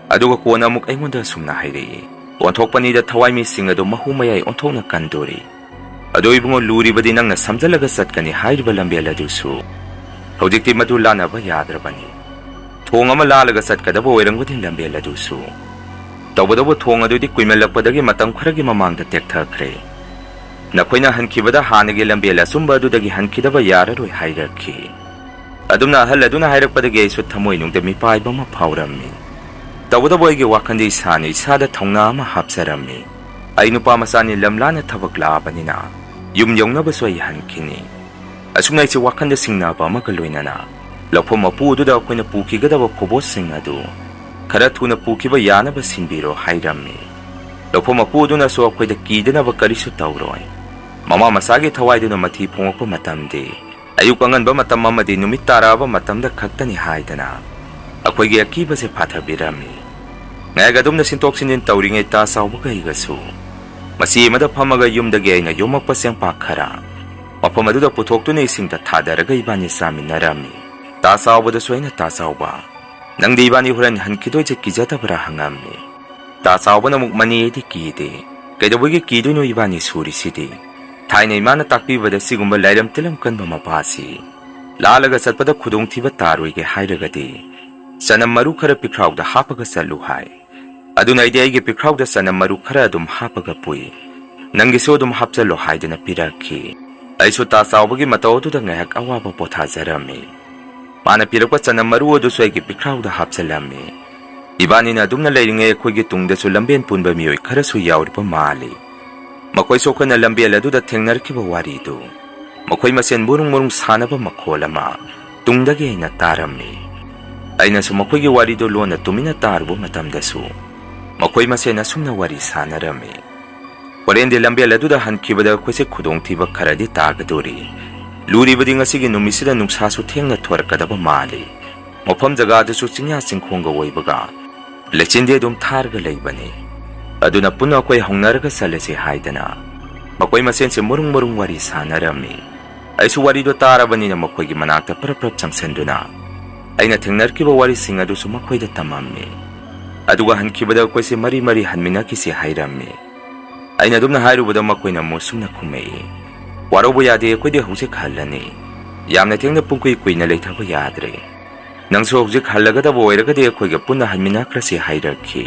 ꯑꯗꯨꯒ ꯀꯣꯟꯅ ꯑꯃꯨꯛ ꯑꯩꯉꯣꯟꯗ ꯑꯁꯨꯝꯅ ꯍꯥꯏꯔꯛꯏ, "ꯑꯣꯟꯊꯣꯛꯄꯅꯤꯗ, ꯊꯋꯥꯏꯃꯤꯁꯤꯡ ꯑꯗꯨ ꯃꯍꯨ ꯃꯌꯥꯏ ꯑꯣꯟꯊꯣꯛꯅ ꯀꯟꯗꯣꯔꯤ꯫ ꯑꯗꯣ ꯏꯕꯨꯡꯉꯣ, ꯂꯨꯔꯤꯕꯗꯤ ꯅꯪꯅ ꯁꯝꯖꯜꯂꯒ ꯆꯠꯀꯅꯤ ꯍꯥꯏꯔꯤꯕ ꯂꯝꯕꯦꯜ ꯑꯗꯨꯁꯨ ꯍꯧꯖꯤꯛꯇꯤ ꯃꯗꯨ ꯂꯥꯟꯅꯕ ꯌꯥꯗ꯭ꯔꯕꯅꯤ꯫ ꯊꯣꯡ ꯑꯃ ꯂꯥꯜꯂꯒ ꯆꯠꯀꯗꯕ ꯑꯣꯏꯔꯝꯒꯅꯤ ꯂꯝꯕꯦꯜ ꯑꯗꯨꯁꯨ꯫ ꯇꯧꯕꯇꯕꯨ ꯊꯣꯡ ꯑꯗꯨꯗꯤ ꯀꯨꯏꯃꯜꯂꯛꯄꯗꯒꯤ ꯃꯇꯝ ꯈꯔꯒꯤ ꯃꯃꯥꯡꯗ ꯇꯦꯛꯊꯈ꯭ꯔꯦ꯫ ꯅꯈꯣꯏꯅ ꯍꯟꯈꯤꯕꯗ ꯍꯥꯟꯅꯒꯤ ꯂꯝꯕꯦꯜ ꯑꯆꯨꯝꯕ ꯑꯗꯨꯗꯒꯤ ꯍꯟꯈꯤꯗꯕ ꯌꯥꯔꯔꯣꯏ" ꯍꯥꯏꯔꯛꯈꯤ꯫ ꯑꯗꯨꯝꯅ ꯑꯍꯜ ꯑꯗꯨꯅ ꯍꯥꯏꯔꯛꯄꯗꯒꯤ ꯑꯩꯁꯨ ꯊꯃꯣꯏꯅꯨꯡꯗ ꯃꯤꯄꯥꯏꯕ ꯑꯃ ꯐꯥꯎꯔꯝꯃꯤ꯫ ꯇꯧꯕꯇꯕꯨ ꯑꯩꯒꯤ ꯋꯥꯈꯜꯗꯤ ꯏꯁꯥꯅ ꯏꯁꯥꯗ ꯊꯧꯅꯥ ꯑꯃ ꯍꯥꯞꯆꯔꯝꯃꯤ꯫ ꯑꯩ ꯅꯨꯄꯥ ꯃꯆꯥꯅꯤ, ꯂꯝ ꯂꯥꯟꯅ ꯊꯕꯛ ꯂꯥꯛꯑꯕꯅꯤꯅ ꯌꯨꯝ ꯌꯧꯅꯕꯁꯨ ꯑꯩ ꯍꯟꯈꯤꯅꯤ꯫ ꯑꯁꯨꯝꯅ ꯑꯩꯁꯦ ꯋꯥꯈꯜꯗ ꯁꯤꯡꯅꯕ ꯑꯃꯒ ꯂꯣꯏꯅꯅ ꯂꯧꯐꯝ ꯃꯄꯨ ꯑꯗꯨꯗ ꯑꯩꯈꯣꯏꯅ ꯄꯨꯈꯤꯒꯗꯕ ꯐꯧꯕꯣꯠꯁꯤꯡ ꯑꯗꯨ ꯈꯔ ꯊꯨꯅ ꯄꯨꯈꯤꯕ ꯌꯥꯅꯕ ꯁꯤꯟꯕꯤꯔꯣ ꯍꯥꯏꯔꯝꯃꯤ꯫ ꯂꯧꯐꯝ ꯃꯄꯨ ꯑꯗꯨꯅꯁꯨ ꯑꯩꯈꯣꯏꯗ ꯀꯤꯗꯅꯕ ꯀꯔꯤꯁꯨ ꯇꯧꯔꯣꯏ꯫ ꯃꯃꯥ ꯃꯆꯥꯒꯤ ꯊꯋꯥꯏꯗꯨꯅ ꯃꯊꯤ ꯐꯣꯡꯂꯛꯄ ꯃꯇꯝꯗꯤ ꯑꯌꯨꯛ ꯑꯉꯟꯕ ꯃꯇꯝ ꯑꯃꯗꯤ ꯅꯨꯃꯤꯠ ꯇꯥꯔꯛꯑꯕ ꯃꯇꯝꯗ ꯈꯛꯇꯅꯤ ꯍꯥꯏꯗꯅ ꯑꯩꯈꯣꯏꯒꯤ ꯑꯀꯤꯕꯁꯦ ꯐꯥꯊꯕꯤꯔꯝꯃꯤ꯫ ꯉꯥꯏꯍꯥꯛ ꯑꯗꯨꯝꯅ ꯁꯤꯟꯇꯣꯛ ꯁꯤꯟꯖꯤꯟ ꯇꯧꯔꯤꯉꯩ ꯇꯥ ꯆꯥꯎꯕꯒ ꯑꯩꯒꯁꯨ ꯃꯆꯤ ꯑꯃꯗ ꯐꯝꯃꯒ ꯌꯨꯝꯗꯒꯤ ꯑꯩꯅ ꯌꯣꯝꯃꯛꯄ ꯆꯦꯡꯄꯥꯛ ꯈꯔ ꯃꯐꯝ ꯑꯗꯨꯗ ꯄꯨꯊꯣꯛꯇꯨꯅ ꯏꯁꯤꯡꯗ ꯊꯥꯗꯔꯒ ꯏꯕꯥꯅꯤ ꯆꯥꯃꯤꯟꯅꯔꯝꯃꯤ꯫ ꯇꯥ ꯆꯥꯎꯕꯗꯁꯨ ꯑꯩꯅ, "ꯇꯥ ꯆꯥꯎꯕ, ꯅꯪꯗꯤ ꯏꯕꯥꯅꯤ ꯍꯣꯔꯦꯟ ꯍꯟꯈꯤꯗꯣꯏꯁꯦ ꯀꯤꯖꯗꯕ꯭ꯔꯥ?" ꯍꯪꯉꯝꯃꯤ꯫ ꯇꯥ ꯆꯥꯎꯕꯅ ꯑꯃꯨꯛ, "ꯃꯅꯦ, ꯑꯩꯗꯤ ꯀꯤꯗꯦ꯫ ꯀꯩꯗꯧꯕꯒꯤ ꯀꯤꯗꯣꯏꯅꯣ? ꯏꯕꯥꯅꯤ ꯁꯨꯔꯤꯁꯤꯗꯤ꯫ ꯊꯥꯏꯅ ꯏꯃꯥꯅ ꯇꯥꯛꯄꯤꯕꯗ ꯁꯤꯒꯨꯝꯕ ꯂꯥꯏꯔꯝ ꯇꯤꯜꯂꯝ ꯀꯟꯕ ꯃꯄꯥꯁꯤ ꯂꯥꯜꯂꯒ ꯆꯠꯄꯗ ꯈꯨꯗꯣꯡꯊꯤꯕ ꯇꯥꯔꯣꯏꯒꯦ ꯍꯥꯏꯔꯒꯗꯤ ꯆꯅꯝ ꯃꯔꯨ ꯈꯔ ꯄꯤꯈ꯭ꯔꯥꯎꯗ ꯍꯥꯞꯄꯒ ꯆꯠꯂꯨ" ꯍꯥꯏ꯫ ꯑꯗꯨꯅ ꯑꯩꯗꯤ ꯑꯩꯒꯤ ꯄꯤꯈ꯭ꯔꯥꯎꯗ ꯆꯅꯝ ꯃꯔꯨ ꯈꯔ ꯑꯗꯨꯝ ꯍꯥꯞꯄꯒ ꯄꯨꯏ꯫ "ꯅꯪꯒꯤꯁꯨ ꯑꯗꯨꯝ ꯍꯥꯞꯆꯜꯂꯣ" ꯍꯥꯏꯗꯨꯅ ꯄꯤꯔꯛꯈꯤ꯫ ꯑꯩꯁꯨ ꯇꯥ ꯆꯥꯎꯕꯒꯤ ꯃꯇꯧ ꯑꯗꯨꯗ ꯉꯥꯏꯍꯥꯛ ꯑꯋꯥꯕ ꯄꯣꯊꯥꯖꯔꯝꯃꯤ꯫ ꯃꯥꯅ ꯄꯤꯔꯛꯄ ꯆꯅꯝ ꯃꯔꯨ ꯑꯗꯨꯁꯨ ꯑꯩꯒꯤ ꯄꯤꯈ꯭ꯔꯥꯎꯗ ꯍꯥꯞꯆꯜꯂꯝꯃꯤ꯫ ꯏꯕꯥꯅꯤꯅ ꯑꯗꯨꯝꯅ ꯂꯩꯔꯤꯉꯩ ꯑꯩꯈꯣꯏꯒꯤ ꯇꯨꯡꯗꯁꯨ ꯂꯝꯕꯦꯟ ꯄꯨꯟꯕ ꯃꯤꯑꯣꯏ ꯈꯔꯁꯨ ꯌꯥꯎꯔꯤꯕ ꯃꯥꯜꯂꯤ꯫ ꯃꯈꯣꯏꯁꯨ ꯑꯩꯈꯣꯏꯅ ꯂꯝꯕꯦꯜ ꯑꯗꯨꯗ ꯊꯦꯡꯅꯔꯛꯈꯤꯕ ꯋꯥꯔꯤꯗꯨ ꯃꯈꯣꯏ ꯃꯁꯦꯟ ꯃꯨꯔꯨꯡ ꯃꯨꯔꯨꯡ ꯁꯥꯟꯅꯕ ꯃꯈꯣꯜ ꯑꯃ ꯇꯨꯡꯗꯒꯤ ꯑꯩꯅ ꯇꯥꯔꯝꯃꯤ꯫ ꯑꯩꯅꯁꯨ ꯃꯈꯣꯏꯒꯤ ꯋꯥꯔꯤꯗꯨ ꯂꯣꯟꯅ ꯇꯨꯃꯤꯟꯅ ꯇꯥꯔꯨꯕ ꯃꯇꯝꯗꯁꯨ ꯃꯈꯣꯏ ꯃꯁꯦꯟ ꯑꯁꯨꯝꯅ ꯋꯥꯔꯤ ꯁꯥꯟꯅꯔꯝꯃꯤ꯫ ꯍꯣꯔꯦꯟꯗꯤ ꯂꯝꯕꯦꯜ ꯑꯗꯨꯗ ꯍꯟꯈꯤꯕꯗ ꯑꯩꯈꯣꯏꯁꯦ ꯈꯨꯗꯣꯡꯊꯤꯕ ꯈꯔꯗꯤ ꯇꯥꯒꯗꯣꯔꯤ꯫ ꯂꯨꯔꯤꯕꯗꯤ ꯉꯁꯤꯒꯤ ꯅꯨꯃꯤꯠꯁꯤꯗ ꯅꯨꯡꯁꯥꯁꯨ ꯊꯦꯡꯅ ꯊꯣꯔꯛꯀꯗꯕ ꯃꯥꯜꯂꯤ꯫ ꯃꯐꯝ ꯖꯒꯥꯗꯨꯁꯨ ꯆꯤꯡꯌꯥ ꯆꯤꯡꯈꯣꯡꯒ ꯑꯣꯏꯕꯒ ꯂꯩꯆꯤꯟꯗꯤ ꯑꯗꯨꯝ ꯊꯥꯔꯒ ꯂꯩꯕꯅꯤ꯫ ꯑꯗꯨꯅ ꯄꯨꯟꯅ ꯑꯩꯈꯣꯏ ꯍꯧꯅꯔꯒ ꯆꯠꯂꯁꯤ ꯍꯥꯏꯗꯅ ꯃꯈꯣꯏ ꯃꯁꯦꯟꯁꯦ ꯃꯔꯨꯡ ꯃꯔꯨꯡ ꯋꯥꯔꯤ ꯁꯥꯟꯅꯔꯝꯃꯤ꯫ ꯑꯩꯁꯨ ꯋꯥꯔꯤꯗꯣ ꯇꯥꯔꯕꯅꯤꯅ ꯃꯈꯣꯏꯒꯤ ꯃꯅꯥꯛꯇ ꯄ꯭ꯔꯞ ꯄ꯭ꯔꯞ ꯆꯪꯁꯤꯟꯗꯨꯅ ꯑꯩꯅ ꯊꯦꯡꯅꯔꯛꯈꯤꯕ ꯋꯥꯔꯤꯁꯤꯡ ꯑꯗꯨꯁꯨ ꯃꯈꯣꯏꯗ ꯇꯝꯃꯝꯃꯤ꯫ ꯑꯗꯨꯒ ꯍꯟꯈꯤꯕꯗ ꯑꯩꯈꯣꯏꯁꯦ ꯃꯔꯤ ꯃꯔꯤ ꯍꯟꯃꯤꯟꯅꯈꯤꯁꯤ ꯍꯥꯏꯔꯝꯃꯤ꯫ ꯑꯩꯅ ꯑꯗꯨꯝꯅ ꯍꯥꯏꯔꯨꯕꯗ ꯃꯈꯣꯏꯅ ꯑꯃꯨꯛ ꯁꯨꯝꯅ ꯈꯨꯝꯃꯛꯏ, "ꯋꯥꯔꯧꯕ ꯌꯥꯗꯦ, ꯑꯩꯈꯣꯏꯗꯤ ꯍꯧꯖꯤꯛ ꯍꯜꯂꯅꯤ꯫ ꯌꯥꯝꯅ ꯊꯦꯡꯅ ꯄꯨꯡ ꯀꯨꯏ ꯀꯨꯏꯅ ꯂꯩꯊꯕ ꯌꯥꯗ꯭ꯔꯦ꯫ ꯅꯪꯁꯨ ꯍꯧꯖꯤꯛ ꯍꯜꯂꯒꯗꯕ ꯑꯣꯏꯔꯒꯗꯤ ꯑꯩꯈꯣꯏꯒ ꯄꯨꯟꯅ ꯍꯟꯃꯤꯟꯅꯈ꯭ꯔꯁꯤ" ꯍꯥꯏꯔꯛꯈꯤ꯫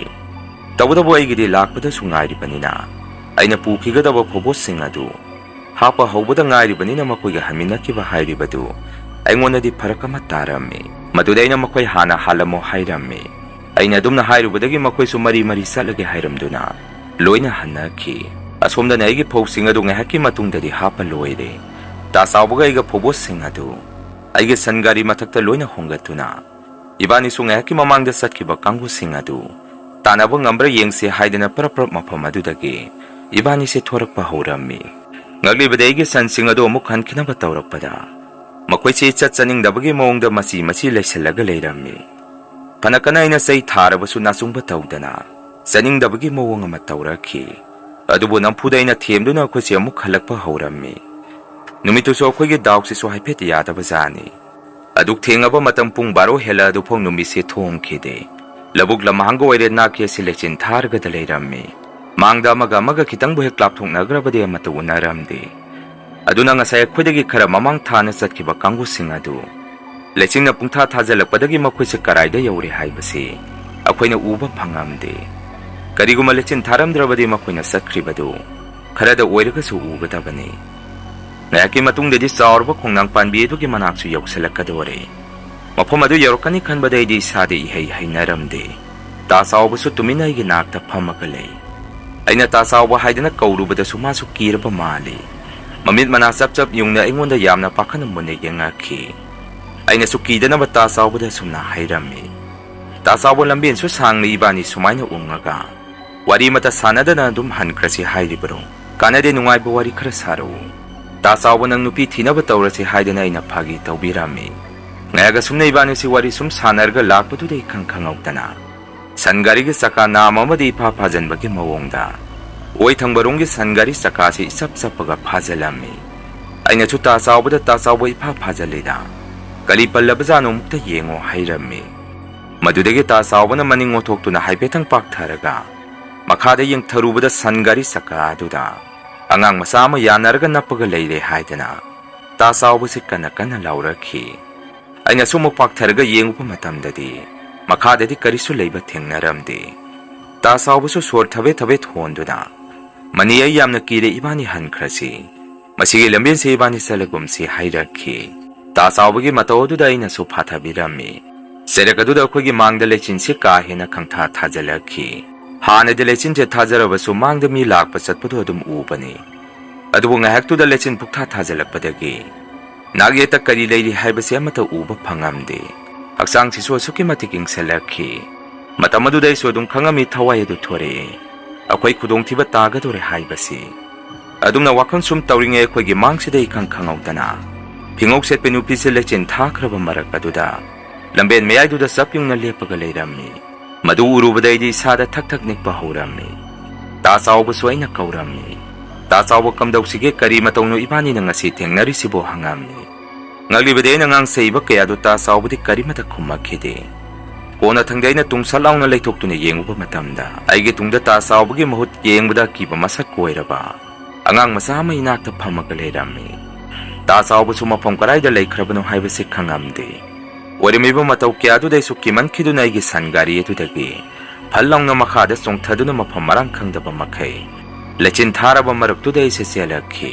ꯇꯧꯕꯇꯕꯨ ꯑꯩꯒꯤꯗꯤ ꯂꯥꯛꯄꯗꯁꯨ ꯉꯥꯏꯔꯤꯕꯅꯤꯅ ꯑꯩꯅ ꯄꯨꯈꯤꯒꯗꯕ ꯐꯧꯕꯣꯠꯁꯤꯡ ꯑꯗꯨ ꯍꯥꯞꯄ ꯍꯧꯕꯗ ꯉꯥꯏꯔꯤꯕꯅꯤꯅ ꯃꯈꯣꯏꯒ ꯍꯟꯃꯤꯟꯅꯈꯤꯕ ꯍꯥꯏꯔꯤꯕꯗꯨ ꯑꯩꯉꯣꯟꯗꯗꯤ ꯐꯔꯛ ꯑꯃ ꯇꯥꯔꯝꯃꯤ꯫ ꯃꯗꯨꯗ ꯑꯩꯅ ꯃꯈꯣꯏ ꯍꯥꯟꯅ ꯍꯜꯂꯝꯃꯣ ꯍꯥꯏꯔꯝꯃꯤ꯫ ꯑꯩꯅ ꯑꯗꯨꯝꯅ ꯍꯥꯏꯔꯨꯕꯗꯒꯤ ꯃꯈꯣꯏꯁꯨ ꯃꯔꯤ ꯃꯔꯤ ꯆꯠꯂꯒꯦ ꯍꯥꯏꯔꯝꯗꯨꯅ ꯂꯣꯏꯅ ꯍꯟꯅꯈꯤ꯫ ꯑꯁꯣꯝꯗꯅ ꯑꯩꯒꯤ ꯐꯧꯁꯤꯡ ꯑꯗꯨ ꯉꯥꯏꯍꯥꯛꯀꯤ ꯃꯇꯨꯡꯗꯗꯤ ꯍꯥꯞꯄ ꯂꯣꯏꯔꯦ꯫ ꯇꯥ ꯆꯥꯎꯕꯒ ꯑꯩꯒ ꯐꯧꯕꯣꯠꯁꯤꯡ ꯑꯗꯨ ꯑꯩꯒꯤ ꯁꯟ ꯒꯥꯔꯤ ꯃꯊꯛꯇ ꯂꯣꯏꯅ ꯍꯣꯡꯒꯠꯇꯨꯅ ꯏꯕꯥꯅꯤꯁꯨ ꯉꯥꯏꯍꯥꯛꯀꯤ ꯃꯃꯥꯡꯗ ꯆꯠꯈꯤꯕ ꯀꯥꯡꯕꯨꯁꯤꯡ ꯑꯗꯨ ꯇꯥꯟꯅꯕ ꯉꯝꯕ꯭ꯔꯥ ꯌꯦꯡꯁꯤ ꯍꯥꯏꯗꯅ ꯄ꯭ꯔꯞ ꯄ꯭ꯔꯞ ꯃꯐꯝ ꯑꯗꯨꯗꯒꯤ ꯏꯕꯥꯅꯤꯁꯦ ꯊꯣꯔꯛꯄ ꯍꯧꯔꯝꯃꯤ꯫ ꯉꯛꯂꯤꯕꯗꯤ ꯑꯩꯒꯤ ꯁꯟꯁꯤꯡ ꯑꯗꯨ ꯑꯃꯨꯛ ꯍꯟꯈꯤꯅꯕ ꯇꯧꯔꯛꯄꯗ ꯃꯈꯣꯏꯁꯦ ꯏꯆꯠ ꯆꯠꯅꯤꯡꯗꯕꯒꯤ ꯃꯑꯣꯡꯗ ꯃꯆꯤ ꯃꯆꯤ ꯂꯩꯁꯤꯜꯂꯒ ꯂꯩꯔꯝꯃꯤ꯫ ꯐꯅ ꯀꯟꯅ ꯑꯩꯅ ꯆꯩ ꯊꯥꯔꯕꯁꯨ ꯅꯥꯆꯨꯡꯕ ꯇꯧꯗꯅ ꯆꯠꯅꯤꯡꯗꯕꯒꯤ ꯃꯑꯣꯡ ꯑꯃ ꯇꯧꯔꯛꯈꯤ꯫ ꯑꯗꯨꯕꯨ ꯅꯝꯐꯨꯗ ꯑꯩꯅ ꯊꯦꯝꯗꯨꯅ ꯑꯩꯈꯣꯏꯁꯦ ꯑꯃꯨꯛ ꯍꯜꯂꯛꯄ ꯍꯧꯔꯝꯃꯤ꯫ ꯅꯨꯃꯤꯠꯇꯨꯁꯨ ꯑꯩꯈꯣꯏꯒꯤ ꯗꯥꯎꯁꯤꯁꯨ ꯍꯥꯏꯐꯦꯠ ꯌꯥꯗꯕ ꯖꯥꯠꯅꯤ꯫ ꯑꯗꯨꯛ ꯊꯦꯡꯉꯕ ꯃꯇꯝ ꯄꯨꯡ ꯕꯥꯔꯣ ꯍꯦꯜꯂꯛꯑꯗꯨꯐꯥꯎ ꯅꯨꯃꯤꯠꯁꯦ ꯊꯣꯡꯈꯤꯗꯦ꯫ ꯂꯧꯕꯨꯛ ꯂꯝꯍꯥꯡꯒ ꯑꯣꯏꯔꯦ ꯅꯥꯛꯀꯤ ꯑꯁꯤ ꯂꯩꯆꯤꯟ ꯊꯥꯔꯒꯗ ꯂꯩꯔꯝꯃꯤ꯫ ꯃꯥꯡꯗ ꯑꯃꯒ ꯑꯃꯒ ꯈꯤꯇꯪꯕꯨ ꯍꯦꯛ ꯂꯥꯞꯊꯣꯛꯅꯈ꯭ꯔꯕꯗꯤ ꯑꯃꯠꯇ ꯎꯅꯔꯝꯗꯦ꯫ ꯑꯗꯨꯅ ꯉꯁꯥꯏ ꯑꯩꯈꯣꯏꯗꯒꯤ ꯈꯔ ꯃꯃꯥꯡ ꯊꯥꯅ ꯆꯠꯈꯤꯕ ꯀꯥꯡꯕꯨꯁꯤꯡ ꯑꯗꯨ ꯂꯩꯆꯤꯟꯅ ꯄꯨꯡꯊꯥ ꯊꯥꯖꯤꯜꯂꯛꯄꯗꯒꯤ ꯃꯈꯣꯏꯁꯦ ꯀꯔꯥꯏꯗ ꯌꯧꯔꯦ ꯍꯥꯏꯕꯁꯤ ꯑꯩꯈꯣꯏꯅ ꯎꯕ ꯐꯪꯉꯝꯗꯦ꯫ ꯀꯔꯤꯒꯨꯝꯕ ꯂꯩꯆꯤꯟ ꯊꯥꯔꯝꯗ꯭ꯔꯕꯗꯤ ꯃꯈꯣꯏꯅ ꯆꯠꯈ꯭ꯔꯤꯕꯗꯨ ꯈꯔꯗ ꯑꯣꯏꯔꯒꯁꯨ ꯎꯒꯗꯕꯅꯤ꯫ ꯉꯥꯏꯍꯥꯛꯀꯤ ꯃꯇꯨꯡꯗꯗꯤ ꯆꯥꯎꯔꯕ ꯈꯣꯡꯅꯥꯡ ꯄꯥꯟꯕꯤ ꯑꯗꯨꯒꯤ ꯃꯅꯥꯛꯁꯨ ꯌꯧꯁꯤꯜꯂꯛꯀꯗꯣꯔꯦ꯫ ꯃꯐꯝ ꯑꯗꯨ ꯌꯧꯔꯛꯀꯅꯤ ꯈꯟꯕꯗ ꯑꯩꯗꯤ ꯏꯁꯥꯗ ꯏꯍꯩ ꯍꯩꯅꯔꯝꯗꯦ꯫ ꯇꯥ ꯆꯥꯎꯕꯁꯨ ꯇꯨꯃꯤꯟꯅ ꯑꯩꯒꯤ ꯅꯥꯛꯇ ꯐꯝꯃꯒ ꯂꯩ꯫ ꯑꯩꯅ "ꯇꯥ ꯆꯥꯎꯕ" ꯍꯥꯏꯗꯅ ꯀꯧꯔꯨꯕꯗꯁꯨ ꯃꯥꯁꯨ ꯀꯤꯔꯕ ꯃꯥꯜꯂꯤ꯫ ꯃꯃꯤꯠ ꯃꯅꯥ ꯆꯞ ꯆꯞ ꯌꯨꯡꯅ ꯑꯩꯉꯣꯟꯗ ꯌꯥꯝꯅ ꯄꯥꯈꯠꯅ ꯃꯨꯟꯅ ꯌꯦꯡꯉꯛꯈꯤ꯫ ꯑꯩꯅꯁꯨ ꯀꯤꯗꯅꯕ ꯇꯥ ꯆꯥꯎꯕꯗ ꯑꯁꯨꯝꯅ ꯍꯥꯏꯔꯝꯃꯤ, "ꯇꯥ ꯆꯥꯎꯕ, ꯂꯝꯕꯦꯟꯁꯨ ꯁꯥꯡꯅ ꯏꯕꯥꯅꯤ ꯁꯨꯃꯥꯏꯅ ꯎꯪꯉꯒ ꯋꯥꯔꯤ ꯑꯃꯠꯇ ꯁꯥꯟꯅꯗꯅ ꯑꯗꯨꯝ ꯍꯟꯈ꯭ꯔꯁꯤ ꯍꯥꯏꯔꯤꯕ꯭ꯔꯣ? ꯀꯥꯟꯅꯗꯦ, ꯅꯨꯡꯉꯥꯏꯕ ꯋꯥꯔꯤ ꯈꯔ ꯁꯥꯔꯛꯎ꯫ ꯇꯥ ꯆꯥꯎꯕ, ꯅꯪ ꯅꯨꯄꯤ ꯊꯤꯅꯕ ꯇꯧꯔꯁꯤ" ꯍꯥꯏꯗꯅ ꯑꯩꯅ ꯐꯥꯒꯤ ꯇꯧꯕꯤꯔꯝꯃꯤ꯫ ꯉꯥꯏꯍꯥꯛ ꯑꯁꯨꯝꯅ ꯏꯕꯥꯅꯤꯁꯤ ꯋꯥꯔꯤ ꯁꯨꯝ ꯁꯥꯟꯅꯔꯒ ꯂꯥꯛꯄꯗꯨꯗ ꯑꯩ ꯈꯪ ꯈꯪꯍꯧꯗꯅ ꯁꯟ ꯒꯥꯔꯤꯒꯤ ꯆꯀꯥ ꯅꯥꯝ ꯑꯃꯗꯤ ꯏꯐꯥ ꯐꯥꯖꯤꯟꯕꯒꯤ ꯃꯑꯣꯡꯗ ꯑꯣꯏ ꯊꯪꯕꯔꯣꯝꯒꯤ ꯁꯟ ꯒꯥꯔꯤ ꯆꯀꯥꯁꯤ ꯏꯆꯞ ꯆꯞꯄꯒ ꯐꯥꯖꯤꯜꯂꯝꯃꯤ꯫ ꯑꯩꯅꯁꯨ "ꯇꯥ ꯆꯥꯎꯕꯗ, ꯇꯥ ꯆꯥꯎꯕ, ꯏꯐꯥ ꯐꯥꯖꯤꯜꯂꯤꯗ, ꯀꯔꯤ ꯄꯜꯂꯕꯖꯥꯠꯅꯣ ꯑꯃꯨꯛꯇ ꯌꯦꯡꯉꯣ" ꯍꯥꯏꯔꯝꯃꯤ꯫ ꯃꯗꯨꯗꯒꯤ ꯇꯥ ꯆꯥꯎꯕꯅ ꯃꯅꯤꯡ ꯑꯣꯟꯊꯣꯛꯇꯨꯅ ꯍꯥꯏꯐꯦꯠꯇꯪ ꯄꯥꯛꯊꯔꯒ ꯃꯈꯥꯗ ꯌꯦꯡꯊꯔꯨꯕꯗ ꯁꯟ ꯒꯥꯔꯤ ꯆꯀꯥ ꯑꯗꯨꯗ ꯑꯉꯥꯡ ꯃꯆꯥ ꯑꯃ ꯌꯥꯅꯔꯒ ꯅꯞꯄꯒ ꯂꯩꯔꯦ ꯍꯥꯏꯗꯅ ꯇꯥ ꯆꯥꯎꯕꯁꯤ ꯀꯟꯅ ꯀꯟꯅ ꯂꯥꯎꯔꯛꯈꯤ꯫ ꯑꯩꯅꯁꯨ ꯑꯃꯨꯛ ꯄꯥꯛꯊꯔꯒ ꯌꯦꯡꯉꯨꯕ ꯃꯇꯝꯗꯗꯤ ꯃꯈꯥꯗꯗꯤ ꯀꯔꯤꯁꯨ ꯂꯩꯕ ꯊꯦꯡꯅꯔꯝꯗꯦ꯫ ꯇꯥ ꯆꯥꯎꯕꯁꯨ ꯁꯣꯔ ꯊꯕꯦꯠ ꯊꯕꯦꯠ ꯍꯣꯟꯗꯨꯅ, "ꯃꯅꯤ, ꯑꯩ ꯌꯥꯝꯅ ꯀꯤꯔꯦ, ꯏꯕꯥꯅꯤ ꯍꯟꯈ꯭ꯔꯁꯤ꯫ ꯃꯁꯤꯒꯤ ꯂꯝꯕꯦꯟꯁꯦ ꯏꯕꯥꯅꯤ ꯆꯠꯂꯒꯨꯝꯁꯤ" ꯍꯥꯏꯔꯛꯈꯤ꯫ ꯇꯥ ꯆꯥꯎꯕꯒꯤ ꯃꯇꯧ ꯑꯗꯨꯗ ꯑꯩꯅꯁꯨ ꯐꯥꯊꯕꯤꯔꯝꯃꯤ꯫ ꯆꯩꯔꯛ ꯑꯗꯨꯗ ꯑꯩꯈꯣꯏꯒꯤ ꯃꯥꯡꯗ ꯂꯩꯆꯤꯟꯁꯤ ꯀꯥ ꯍꯦꯟꯅ ꯈꯪꯊꯥ ꯊꯥꯖꯤꯜꯂꯛꯈꯤ꯫ ꯍꯥꯟꯅꯗꯤ ꯂꯩꯆꯤꯟꯁꯦ ꯊꯥꯖꯔꯕꯁꯨ ꯃꯥꯡꯗ ꯃꯤ ꯂꯥꯛꯄ ꯆꯠꯄꯗꯨ ꯑꯗꯨꯝ ꯎꯕꯅꯤ꯫ ꯑꯗꯨꯕꯨ ꯉꯥꯏꯍꯥꯛꯇꯨꯗ ꯂꯩꯆꯤꯟ ꯄꯨꯛꯊꯥ ꯊꯥꯖꯤꯜꯂꯛꯄꯗꯒꯤ ꯅꯥꯛꯌꯦꯠꯇ ꯀꯔꯤ ꯂꯩꯔꯤ ꯍꯥꯏꯕꯁꯤ ꯑꯃꯠꯇ ꯎꯕ ꯐꯪꯉꯝꯗꯦ꯫ ꯍꯛꯆꯥꯡꯁꯤꯁꯨ ꯑꯁꯨꯛꯀꯤ ꯃꯇꯤꯛ ꯏꯪꯁꯤꯜꯂꯛꯈꯤ꯫ ꯃꯇꯝ ꯑꯗꯨꯗ ꯑꯩꯁꯨ ꯑꯗꯨꯝ ꯈꯪꯉꯝꯃꯤ ꯊꯋꯥꯏ ꯑꯗꯨ ꯊꯣꯔꯛꯑꯦ, ꯑꯩꯈꯣꯏ ꯈꯨꯗꯣꯡꯊꯤꯕ ꯇꯥꯒꯗꯧꯔꯦ ꯍꯥꯏꯕꯁꯤ꯫ ꯑꯗꯨꯝꯅ ꯋꯥꯈꯜ ꯁꯨꯝ ꯇꯧꯔꯤꯉꯩ ꯑꯩꯈꯣꯏꯒꯤ ꯃꯥꯡꯁꯤꯗ ꯏꯈꯪ ꯈꯪꯍꯧꯗꯅ ꯐꯤꯉꯧ ꯁꯦꯠꯄꯤ ꯅꯨꯄꯤꯁꯤ ꯂꯩꯆꯤꯟ ꯊꯥꯈ꯭ꯔꯕ ꯃꯔꯛ ꯑꯗꯨꯗ ꯂꯝꯕꯦꯟ ꯃꯌꯥꯏꯗꯨꯗ ꯆꯞ ꯌꯨꯡꯅ ꯂꯦꯞꯄꯒ ꯂꯩꯔꯝꯃꯤ꯫ ꯃꯗꯨ ꯎꯔꯨꯕꯗ ꯑꯩꯗꯤ ꯏꯁꯥꯗ ꯊꯛ ꯊꯛ ꯅꯤꯛꯄ ꯍꯧꯔꯝꯃꯤ꯫ ꯇꯥ ꯆꯥꯎꯕꯁꯨ ꯑꯩꯅ ꯀꯧꯔꯝꯃꯤ꯫ "ꯇꯥ ꯆꯥꯎꯕ, ꯀꯝꯗꯧꯁꯤꯒꯦ? ꯀꯔꯤ ꯃꯇꯧꯅꯣ ꯏꯕꯥꯅꯤꯅ ꯉꯁꯤ ꯊꯦꯡꯅꯔꯤꯁꯤꯕꯣ?" ꯍꯪꯉꯝꯃꯤ꯫ ꯉꯛꯂꯤꯕꯗꯤ ꯑꯩꯅ ꯉꯥꯡꯁꯩꯕ ꯀꯌꯥꯗꯨ ꯇꯥ ꯆꯥꯎꯕꯗꯤ ꯀꯔꯤꯃꯠꯇ ꯈꯨꯝꯃꯛꯈꯤꯗꯦ꯫ ꯀꯣꯟꯅꯊꯪꯗ ꯑꯩꯅ ꯇꯨꯡꯁꯠ ꯂꯥꯎꯅ ꯂꯩꯊꯣꯛꯇꯨꯅ ꯌꯦꯡꯉꯨꯕ ꯃꯇꯝꯗ ꯑꯩꯒꯤ ꯇꯨꯡꯗ ꯇꯥ ꯆꯥꯎꯕꯒꯤ ꯃꯍꯨꯠ ꯌꯦꯡꯕꯗ ꯑꯀꯤꯕ ꯃꯁꯛ ꯑꯣꯏꯔꯕ ꯑꯉꯥꯡ ꯃꯆꯥ ꯑꯃ ꯏꯅꯥꯛꯇ ꯐꯝꯃꯒ ꯂꯩꯔꯝꯃꯤ꯫ ꯇꯥ ꯆꯥꯎꯕꯁꯨ ꯃꯐꯝ ꯀꯗꯥꯏꯗ ꯂꯩꯈ꯭ꯔꯕꯅꯣ ꯍꯥꯏꯕꯁꯤ ꯈꯪꯉꯝꯗꯦ꯫ ꯑꯣꯏꯔꯝꯃꯤꯕ ꯃꯇꯧ ꯀꯌꯥꯗꯨꯗ ꯑꯩꯁꯨ ꯀꯤꯃꯟꯈꯤꯗꯨꯅ ꯑꯩꯒꯤ ꯁꯟ ꯒꯥꯔꯤ ꯑꯗꯨꯗꯒꯤ ꯐꯜ ꯂꯥꯎꯅ ꯃꯈꯥꯗ ꯆꯣꯡꯊꯗꯨꯅ ꯃꯐꯝ ꯃꯔꯥꯡ ꯈꯪꯗꯕ ꯃꯈꯩ ꯂꯩꯆꯤꯟ ꯊꯥꯔꯕ ꯃꯔꯛꯇꯨꯗ ꯑꯩꯁꯦ ꯆꯦꯜꯂꯛꯈꯤ꯫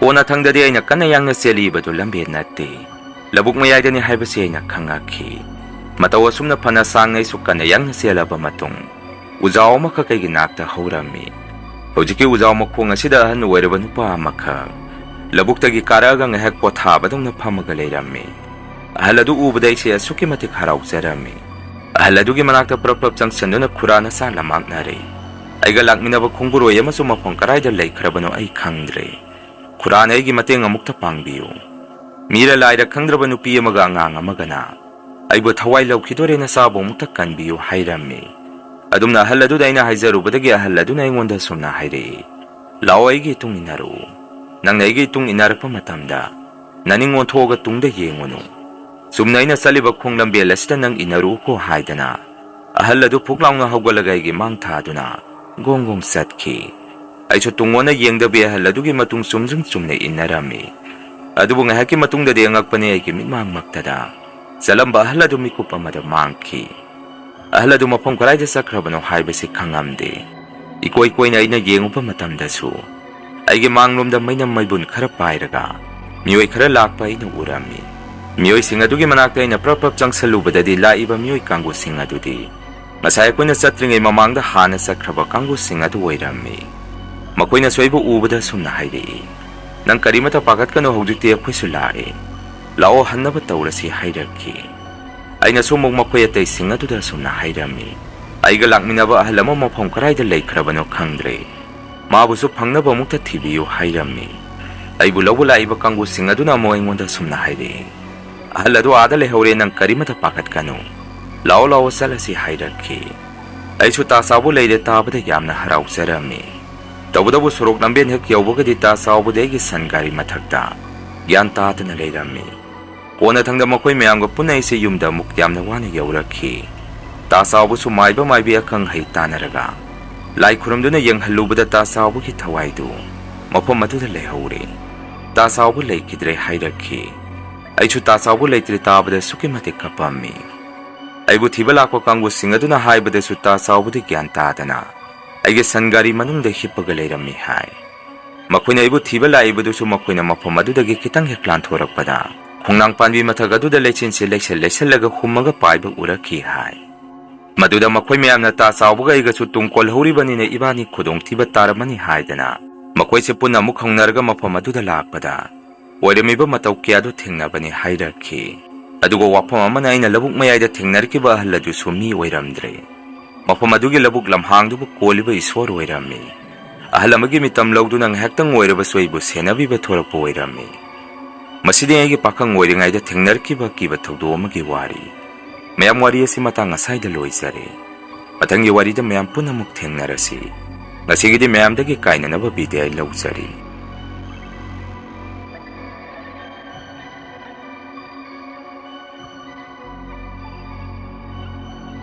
ꯀꯣꯟꯅꯊꯪꯗꯗꯤ ꯑꯩꯅ ꯀꯟꯅ ꯌꯥꯡꯅ ꯆꯦꯜꯂꯤꯕꯗꯨ ꯂꯝꯕꯦꯟ ꯅꯠꯇꯦ, ꯂꯧꯕꯨꯛ ꯃꯌꯥꯏꯗꯅꯤ ꯍꯥꯏꯕꯁꯤ ꯑꯩꯅ ꯈꯪꯉꯛꯈꯤ꯫ ꯃꯇꯧ ꯑꯁꯨꯝꯅ ꯐꯅ ꯁꯥꯡꯅ ꯑꯩꯁꯨ ꯀꯟꯅ ꯌꯥꯡꯅ ꯆꯦꯜꯂꯕ ꯃꯇꯨꯡ, ꯎꯖꯥꯎ ꯑꯃꯈꯛ ꯑꯩꯒꯤ ꯅꯥꯛꯇ ꯍꯧꯔꯝꯃꯤ꯫ ꯍꯧꯖꯤꯛꯀꯤ ꯎꯖꯥꯎ ꯃꯈꯣꯡ ꯑꯁꯤꯗ ꯑꯍꯟ ꯑꯣꯏꯔꯕ ꯅꯨꯄꯥ ꯑꯃꯈꯛ ꯂꯧꯕꯨꯛꯇꯒꯤ ꯀꯥꯔꯛꯑꯒ ꯉꯥꯏꯍꯥꯛ ꯄꯣꯊꯥꯕꯗꯧꯅ ꯐꯝꯃꯒ ꯂꯩꯔꯝꯃꯤ꯫ ꯑꯍꯜ ꯑꯗꯨ ꯎꯕꯗ ꯑꯩꯁꯦ ꯑꯁꯨꯛꯀꯤ ꯃꯇꯤꯛ ꯍꯔꯥꯎꯖꯔꯝꯃꯤ꯫ ꯑꯍꯜ ꯑꯗꯨꯒꯤ ꯃꯅꯥꯛꯇ ꯄ꯭ꯔꯞ ꯄ꯭ꯔꯞ ꯆꯪꯁꯤꯟꯗꯨꯅ ꯈꯨꯔꯥꯅ ꯆꯥ ꯂꯃꯥꯛꯅꯔꯦ꯫ ꯑꯩꯒ ꯂꯥꯛꯃꯤꯟꯅꯕ ꯈꯣꯡꯕꯨꯔꯣꯏ ꯑꯃꯁꯨ ꯃꯐꯝ ꯀꯗꯥꯏꯗ ꯂꯩꯈ꯭ꯔꯕꯅꯣ ꯑꯩ ꯈꯪꯗ꯭ꯔꯦ꯫ ꯈꯨꯔꯥꯅ ꯑꯩꯒꯤ ꯃꯇꯦꯡ ꯑꯃꯨꯛꯇ ꯄꯥꯡꯕꯤꯌꯨ꯫ ꯃꯤꯔ ꯂꯥꯏꯔ ꯈꯪꯗ꯭ꯔꯕ ꯅꯨꯄꯤ ꯑꯃꯒ ꯑꯉꯥꯡ ꯑꯃꯒꯅ ꯑꯩꯕꯨ ꯊꯋꯥꯏ ꯂꯧꯈꯤꯗꯣꯔꯦꯅ ꯆꯥꯕ ꯑꯃꯨꯛꯇ ꯀꯟꯕꯤꯌꯨ ꯍꯥꯏꯔꯝꯃꯤ꯫ ꯑꯗꯨꯝꯅ ꯑꯍꯜ ꯑꯗꯨꯗ ꯑꯩꯅ ꯍꯥꯏꯖꯔꯨꯕꯗꯒꯤ ꯑꯍꯜ ꯑꯗꯨꯅ ꯑꯩꯉꯣꯟꯗ ꯁꯨꯝꯅ ꯍꯥꯏꯔꯛꯏ, "ꯂꯥꯛꯑꯣ, ꯑꯩꯒꯤ ꯏꯇꯨꯡ ꯏꯟꯅꯔꯛꯎ꯫ ꯅꯪꯅ ꯑꯩꯒꯤ ꯏꯇꯨꯡ ꯏꯟꯅꯔꯛꯄ ꯃꯇꯝꯗ ꯅꯅꯤꯡ ꯑꯣꯟꯊꯣꯛꯑꯒ ꯇꯨꯡꯗ ꯌꯦꯡꯉꯨꯅꯨ꯫ ꯆꯨꯝꯅ ꯑꯩꯅ ꯆꯠꯂꯤꯕ ꯈꯣꯡ ꯂꯝꯕꯦꯜ ꯑꯁꯤꯗ ꯅꯪ ꯏꯟꯅꯔꯛꯎꯀꯣ" ꯍꯥꯏꯗꯅ ꯑꯍꯜ ꯑꯗꯨ ꯐꯨꯛ ꯂꯥꯎꯅ ꯍꯧꯒꯠꯂꯒ ꯑꯩꯒꯤ ꯃꯥꯡ ꯊꯥꯗꯨꯅ ꯒꯣꯡ ꯒꯣꯡ ꯆꯠꯈꯤ꯫ ꯑꯩꯁꯨ ꯇꯨꯡ ꯑꯣꯟꯅ ꯌꯦꯡꯗꯕꯤ ꯑꯍꯜ ꯑꯗꯨꯒꯤ ꯃꯇꯨꯡ ꯆꯨꯝꯗ꯭ꯔꯤꯡ ꯆꯨꯝꯅ ꯏꯟꯅꯔꯝꯃꯤ꯫ ꯑꯗꯨꯕꯨ ꯉꯥꯏꯍꯥꯛꯀꯤ ꯃꯇꯨꯡꯗꯗꯤ ꯑꯉꯛꯄꯅꯤ, ꯑꯩꯒꯤ ꯃꯤꯠꯃꯥꯡꯃꯛꯇꯗ ꯆꯠꯂꯝꯕ ꯑꯍꯜ ꯑꯗꯨ ꯃꯤꯀꯨꯞ ꯑꯃꯗ ꯃꯥꯡꯈꯤ꯫ ꯑꯍꯜ ꯑꯗꯨ ꯃꯐꯝ ꯀꯗꯥꯏꯗ ꯆꯠꯈ꯭ꯔꯕꯅꯣ ꯍꯥꯏꯕꯁꯤ ꯈꯪꯉꯝꯗꯦ꯫ ꯏꯀꯣꯏ ꯀꯣꯏꯅ ꯑꯩꯅ ꯌꯦꯡꯉꯨꯕ ꯃꯇꯝꯗꯁꯨ ꯑꯩꯒꯤ ꯃꯥꯡꯂꯣꯝꯗ ꯃꯩꯅꯝ ꯃꯩꯕꯨꯟ ꯈꯔ ꯄꯥꯏꯔꯒ ꯃꯤꯑꯣꯏ ꯈꯔ ꯂꯥꯛꯄ ꯑꯩꯅ ꯎꯔꯝꯃꯤ꯫ ꯃꯤꯑꯣꯏꯁꯤꯡ ꯑꯗꯨꯒꯤ ꯃꯅꯥꯛꯇ ꯑꯩꯅ ꯄ꯭ꯔꯞ ꯄ꯭ꯔꯞ ꯆꯪꯁꯜꯂꯨꯕꯗꯗꯤ ꯂꯥꯛꯏꯕ ꯃꯤꯑꯣꯏ ꯀꯥꯡꯕꯨꯁꯤꯡ ꯑꯗꯨꯗꯤ ꯉꯁꯥꯏ ꯑꯩꯈꯣꯏꯅ ꯆꯠꯇ꯭ꯔꯤꯉꯩ ꯃꯃꯥꯡꯗ ꯍꯥꯟꯅ ꯆꯠꯈ꯭ꯔꯕ ꯀꯥꯡꯕꯨꯁꯤꯡ ꯑꯗꯨ ꯑꯣꯏꯔꯝꯃꯤ꯫ ꯃꯈꯣꯏꯅꯁꯨ ꯑꯩꯕꯨ ꯎꯕꯗ ꯑꯁꯨꯝꯅ ꯍꯥꯏꯔꯛꯏ, "ꯅꯪ ꯀꯔꯤꯃꯇ ꯄꯥꯈꯠꯀꯅꯨ, ꯍꯧꯖꯤꯛꯇꯤ ꯑꯩꯈꯣꯏꯁꯨ ꯂꯥꯛꯑꯦ꯫ ꯂꯥꯛꯑꯣ, ꯍꯟꯅꯕ ꯇꯧꯔꯁꯤ" ꯍꯥꯏꯔꯛꯈꯤ꯫ ꯑꯩꯅꯁꯨ ꯑꯃꯨꯛ ꯃꯈꯣꯏ ꯑꯇꯩꯁꯤꯡ ꯑꯗꯨꯗ ꯑꯁꯨꯝꯅ ꯍꯥꯏꯔꯝꯃꯤ, "ꯑꯩꯒ ꯂꯥꯛꯃꯤꯟꯅꯕ ꯑꯍꯜ ꯑꯃ ꯃꯐꯝ ꯀꯗꯥꯏꯗ ꯂꯩꯈ꯭ꯔꯕꯅꯣ ꯈꯪꯗ꯭ꯔꯦ꯫ ꯃꯥꯕꯨꯁꯨ ꯐꯪꯅꯕ ꯑꯃꯨꯛꯇ ꯊꯤꯕꯤꯌꯨ" ꯍꯥꯏꯔꯝꯃꯤ꯫ ꯑꯩꯕꯨ ꯂꯧꯕ ꯂꯥꯛꯏꯕ ꯀꯥꯡꯕꯨꯁꯤꯡ ꯑꯗꯨꯅ ꯑꯃꯨꯛ ꯑꯩꯉꯣꯟꯗ ꯑꯁꯨꯝꯅ ꯍꯥꯏꯔꯛꯏ, "ꯑꯍꯜ ꯑꯗꯨ ꯑꯥꯗ ꯂꯩꯍꯧꯔꯦ, ꯅꯪ ꯀꯔꯤꯃꯇ ꯄꯥꯈꯠꯀꯅꯨ꯫ ꯂꯥꯛꯑꯣ, ꯂꯥꯛꯑꯣ, ꯆꯠꯂꯁꯤ" ꯍꯥꯏꯔꯛꯈꯤ꯫ ꯑꯩꯁꯨ ꯇꯥ ꯆꯥꯎꯕ ꯂꯩꯔꯦ ꯇꯥꯕꯗ ꯌꯥꯝꯅ ꯍꯔꯥꯎꯖꯔꯝꯃꯤ꯫ ꯇꯧꯕꯇꯕꯨ ꯁꯣꯔꯣꯛ ꯂꯝꯕꯦꯟ ꯍꯦꯛ ꯌꯧꯕꯒꯗꯤ ꯇꯥ ꯆꯥꯎꯕꯗꯤ ꯑꯩꯒꯤ ꯁꯟ ꯒꯥꯔꯤ ꯃꯊꯛꯇ ꯒ꯭ꯌꯥꯟ ꯇꯥꯗꯅ ꯂꯩꯔꯝꯃꯤ꯫ ꯀꯣꯟꯅꯊꯪꯗ ꯃꯈꯣꯏ ꯃꯌꯥꯝꯒ ꯄꯨꯟꯅ ꯑꯩꯁꯦ ꯌꯨꯝꯗ ꯑꯃꯨꯛ ꯌꯥꯝꯅ ꯋꯥꯅ ꯌꯧꯔꯛꯈꯤ꯫ ꯇꯥ ꯆꯥꯎꯕꯁꯨ ꯃꯥꯏꯕ ꯃꯥꯏꯕꯤ ꯑꯈꯪ ꯑꯍꯩ ꯇꯥꯟꯅꯔꯒ ꯂꯥꯏ ꯈꯨꯔꯨꯝꯗꯨꯅ ꯌꯦꯡꯍꯜꯂꯨꯕꯗ ꯇꯥ ꯆꯥꯎꯕꯒꯤ ꯊꯋꯥꯏꯗꯨ ꯃꯐꯝ ꯑꯗꯨꯗ ꯂꯩꯍꯧꯔꯦ꯫ ꯇꯥ ꯆꯥꯎꯕ ꯂꯩꯈꯤꯗ꯭ꯔꯦ ꯍꯥꯏꯔꯛꯈꯤ꯫ ꯑꯩꯁꯨ ꯇꯥ ꯆꯥꯎꯕ ꯂꯩꯇ꯭ꯔꯦ ꯇꯥꯕꯗ ꯑꯁꯨꯛꯀꯤ ꯃꯇꯤꯛ ꯀꯞꯄꯝꯃꯤ꯫ ꯑꯩꯕꯨ ꯊꯤꯕ ꯂꯥꯛꯄ ꯀꯥꯡꯕꯨꯁꯤꯡ ꯑꯗꯨꯅ ꯍꯥꯏꯕꯗꯁꯨ ꯇꯥ ꯆꯥꯎꯕꯗꯤ ꯒ꯭ꯌꯥꯟ ꯇꯥꯗꯅ ꯑꯩꯒꯤ ꯁꯟ ꯒꯥꯔꯤ ꯃꯅꯨꯡꯗ ꯍꯤꯞꯄꯒ ꯂꯩꯔꯝꯃꯤ ꯍꯥꯏ꯫ ꯃꯈꯣꯏꯅ ꯑꯩꯕꯨ ꯊꯤꯕ ꯂꯥꯛꯏꯕꯗꯨꯁꯨ ꯃꯈꯣꯏꯅ ꯃꯐꯝ ꯑꯗꯨꯗꯒꯤ ꯈꯤꯇꯪ ꯍꯦꯛ ꯂꯥꯟꯊꯣꯔꯛꯄꯗ ꯈꯣꯡꯅꯥꯡ ꯄꯥꯟꯕꯤ ꯃꯊꯛ ꯑꯗꯨꯗ ꯂꯩꯆꯤꯟꯁꯦ ꯂꯩꯁꯜ ꯂꯩꯁꯜꯂꯒ ꯍꯨꯝꯃꯒ ꯄꯥꯏꯕ ꯎꯔꯛꯈꯤ ꯍꯥꯏ꯫ ꯃꯗꯨꯗ ꯃꯈꯣꯏ ꯃꯌꯥꯝꯅ ꯇꯥ ꯆꯥꯎꯕꯒ ꯑꯩꯒꯁꯨ ꯇꯨꯡ ꯀꯣꯜꯍꯧꯔꯤꯕꯅꯤꯅ ꯏꯕꯥꯅꯤ ꯈꯨꯗꯣꯡꯊꯤꯕ ꯇꯥꯔꯝꯃꯅꯤ ꯍꯥꯏꯗꯅ ꯃꯈꯣꯏꯁꯦ ꯄꯨꯟꯅ ꯑꯃꯨꯛ ꯍꯧꯅꯔꯒ ꯃꯐꯝ ꯑꯗꯨꯗ ꯂꯥꯛꯄꯗ ꯑꯣꯏꯔꯝꯃꯤꯕ ꯃꯇꯧ ꯀꯌꯥꯗꯨ ꯊꯦꯡꯅꯕꯅꯤ ꯍꯥꯏꯔꯛꯈꯤ꯫ ꯑꯗꯨꯒ ꯋꯥꯐꯝ ꯑꯃꯅ, ꯑꯩꯅ ꯂꯧꯕꯨꯛ ꯃꯌꯥꯏꯗ ꯊꯦꯡꯅꯔꯛꯈꯤꯕ ꯑꯍꯜ ꯑꯗꯨꯁꯨ ꯃꯤ ꯑꯣꯏꯔꯝꯗ꯭ꯔꯦ꯫ ꯃꯐꯝ ꯑꯗꯨꯒꯤ ꯂꯧꯕꯨꯛ ꯂꯝꯍꯥꯡꯗꯨꯕꯨ ꯀꯣꯜꯂꯤꯕ ꯏꯁꯣꯔ ꯑꯣꯏꯔꯝꯃꯤ꯫ ꯑꯍꯜ ꯑꯃꯒꯤ ꯃꯤꯇꯝ ꯂꯧꯗꯨꯅ ꯉꯥꯏꯍꯥꯛꯇꯪ ꯑꯣꯏꯔꯕꯁꯨ ꯑꯩꯕꯨ ꯁꯦꯟꯅꯕꯤꯕ ꯊꯣꯔꯛꯄ ꯑꯣꯏꯔꯝꯃꯤ꯫ ꯃꯁꯤꯗꯤ ꯑꯩꯒꯤ ꯄꯥꯈꯪ ꯑꯣꯏꯔꯤꯉꯩꯗ ꯊꯦꯡꯅꯔꯛꯈꯤꯕ ꯑꯀꯤꯕ ꯊꯧꯗꯣꯛ ꯑꯃꯒꯤ ꯋꯥꯔꯤ꯫ ꯃꯌꯥꯝ, ꯋꯥꯔꯤ ꯑꯁꯤ ꯃꯇꯥꯡ ꯑꯁꯥꯏꯗ ꯂꯣꯏꯖꯔꯦ꯫ ꯃꯊꯪꯒꯤ ꯋꯥꯔꯤꯗ ꯃꯌꯥꯝ ꯄꯨꯟꯅ ꯑꯃꯨꯛ ꯊꯦꯡꯅꯔꯁꯤ꯫ ꯉꯁꯤꯒꯤꯗꯤ ꯃꯌꯥꯝꯗꯒꯤ ꯀꯥꯏꯅꯅꯕ ꯕꯤꯗꯥꯏ ꯂꯧꯖꯔꯤ꯫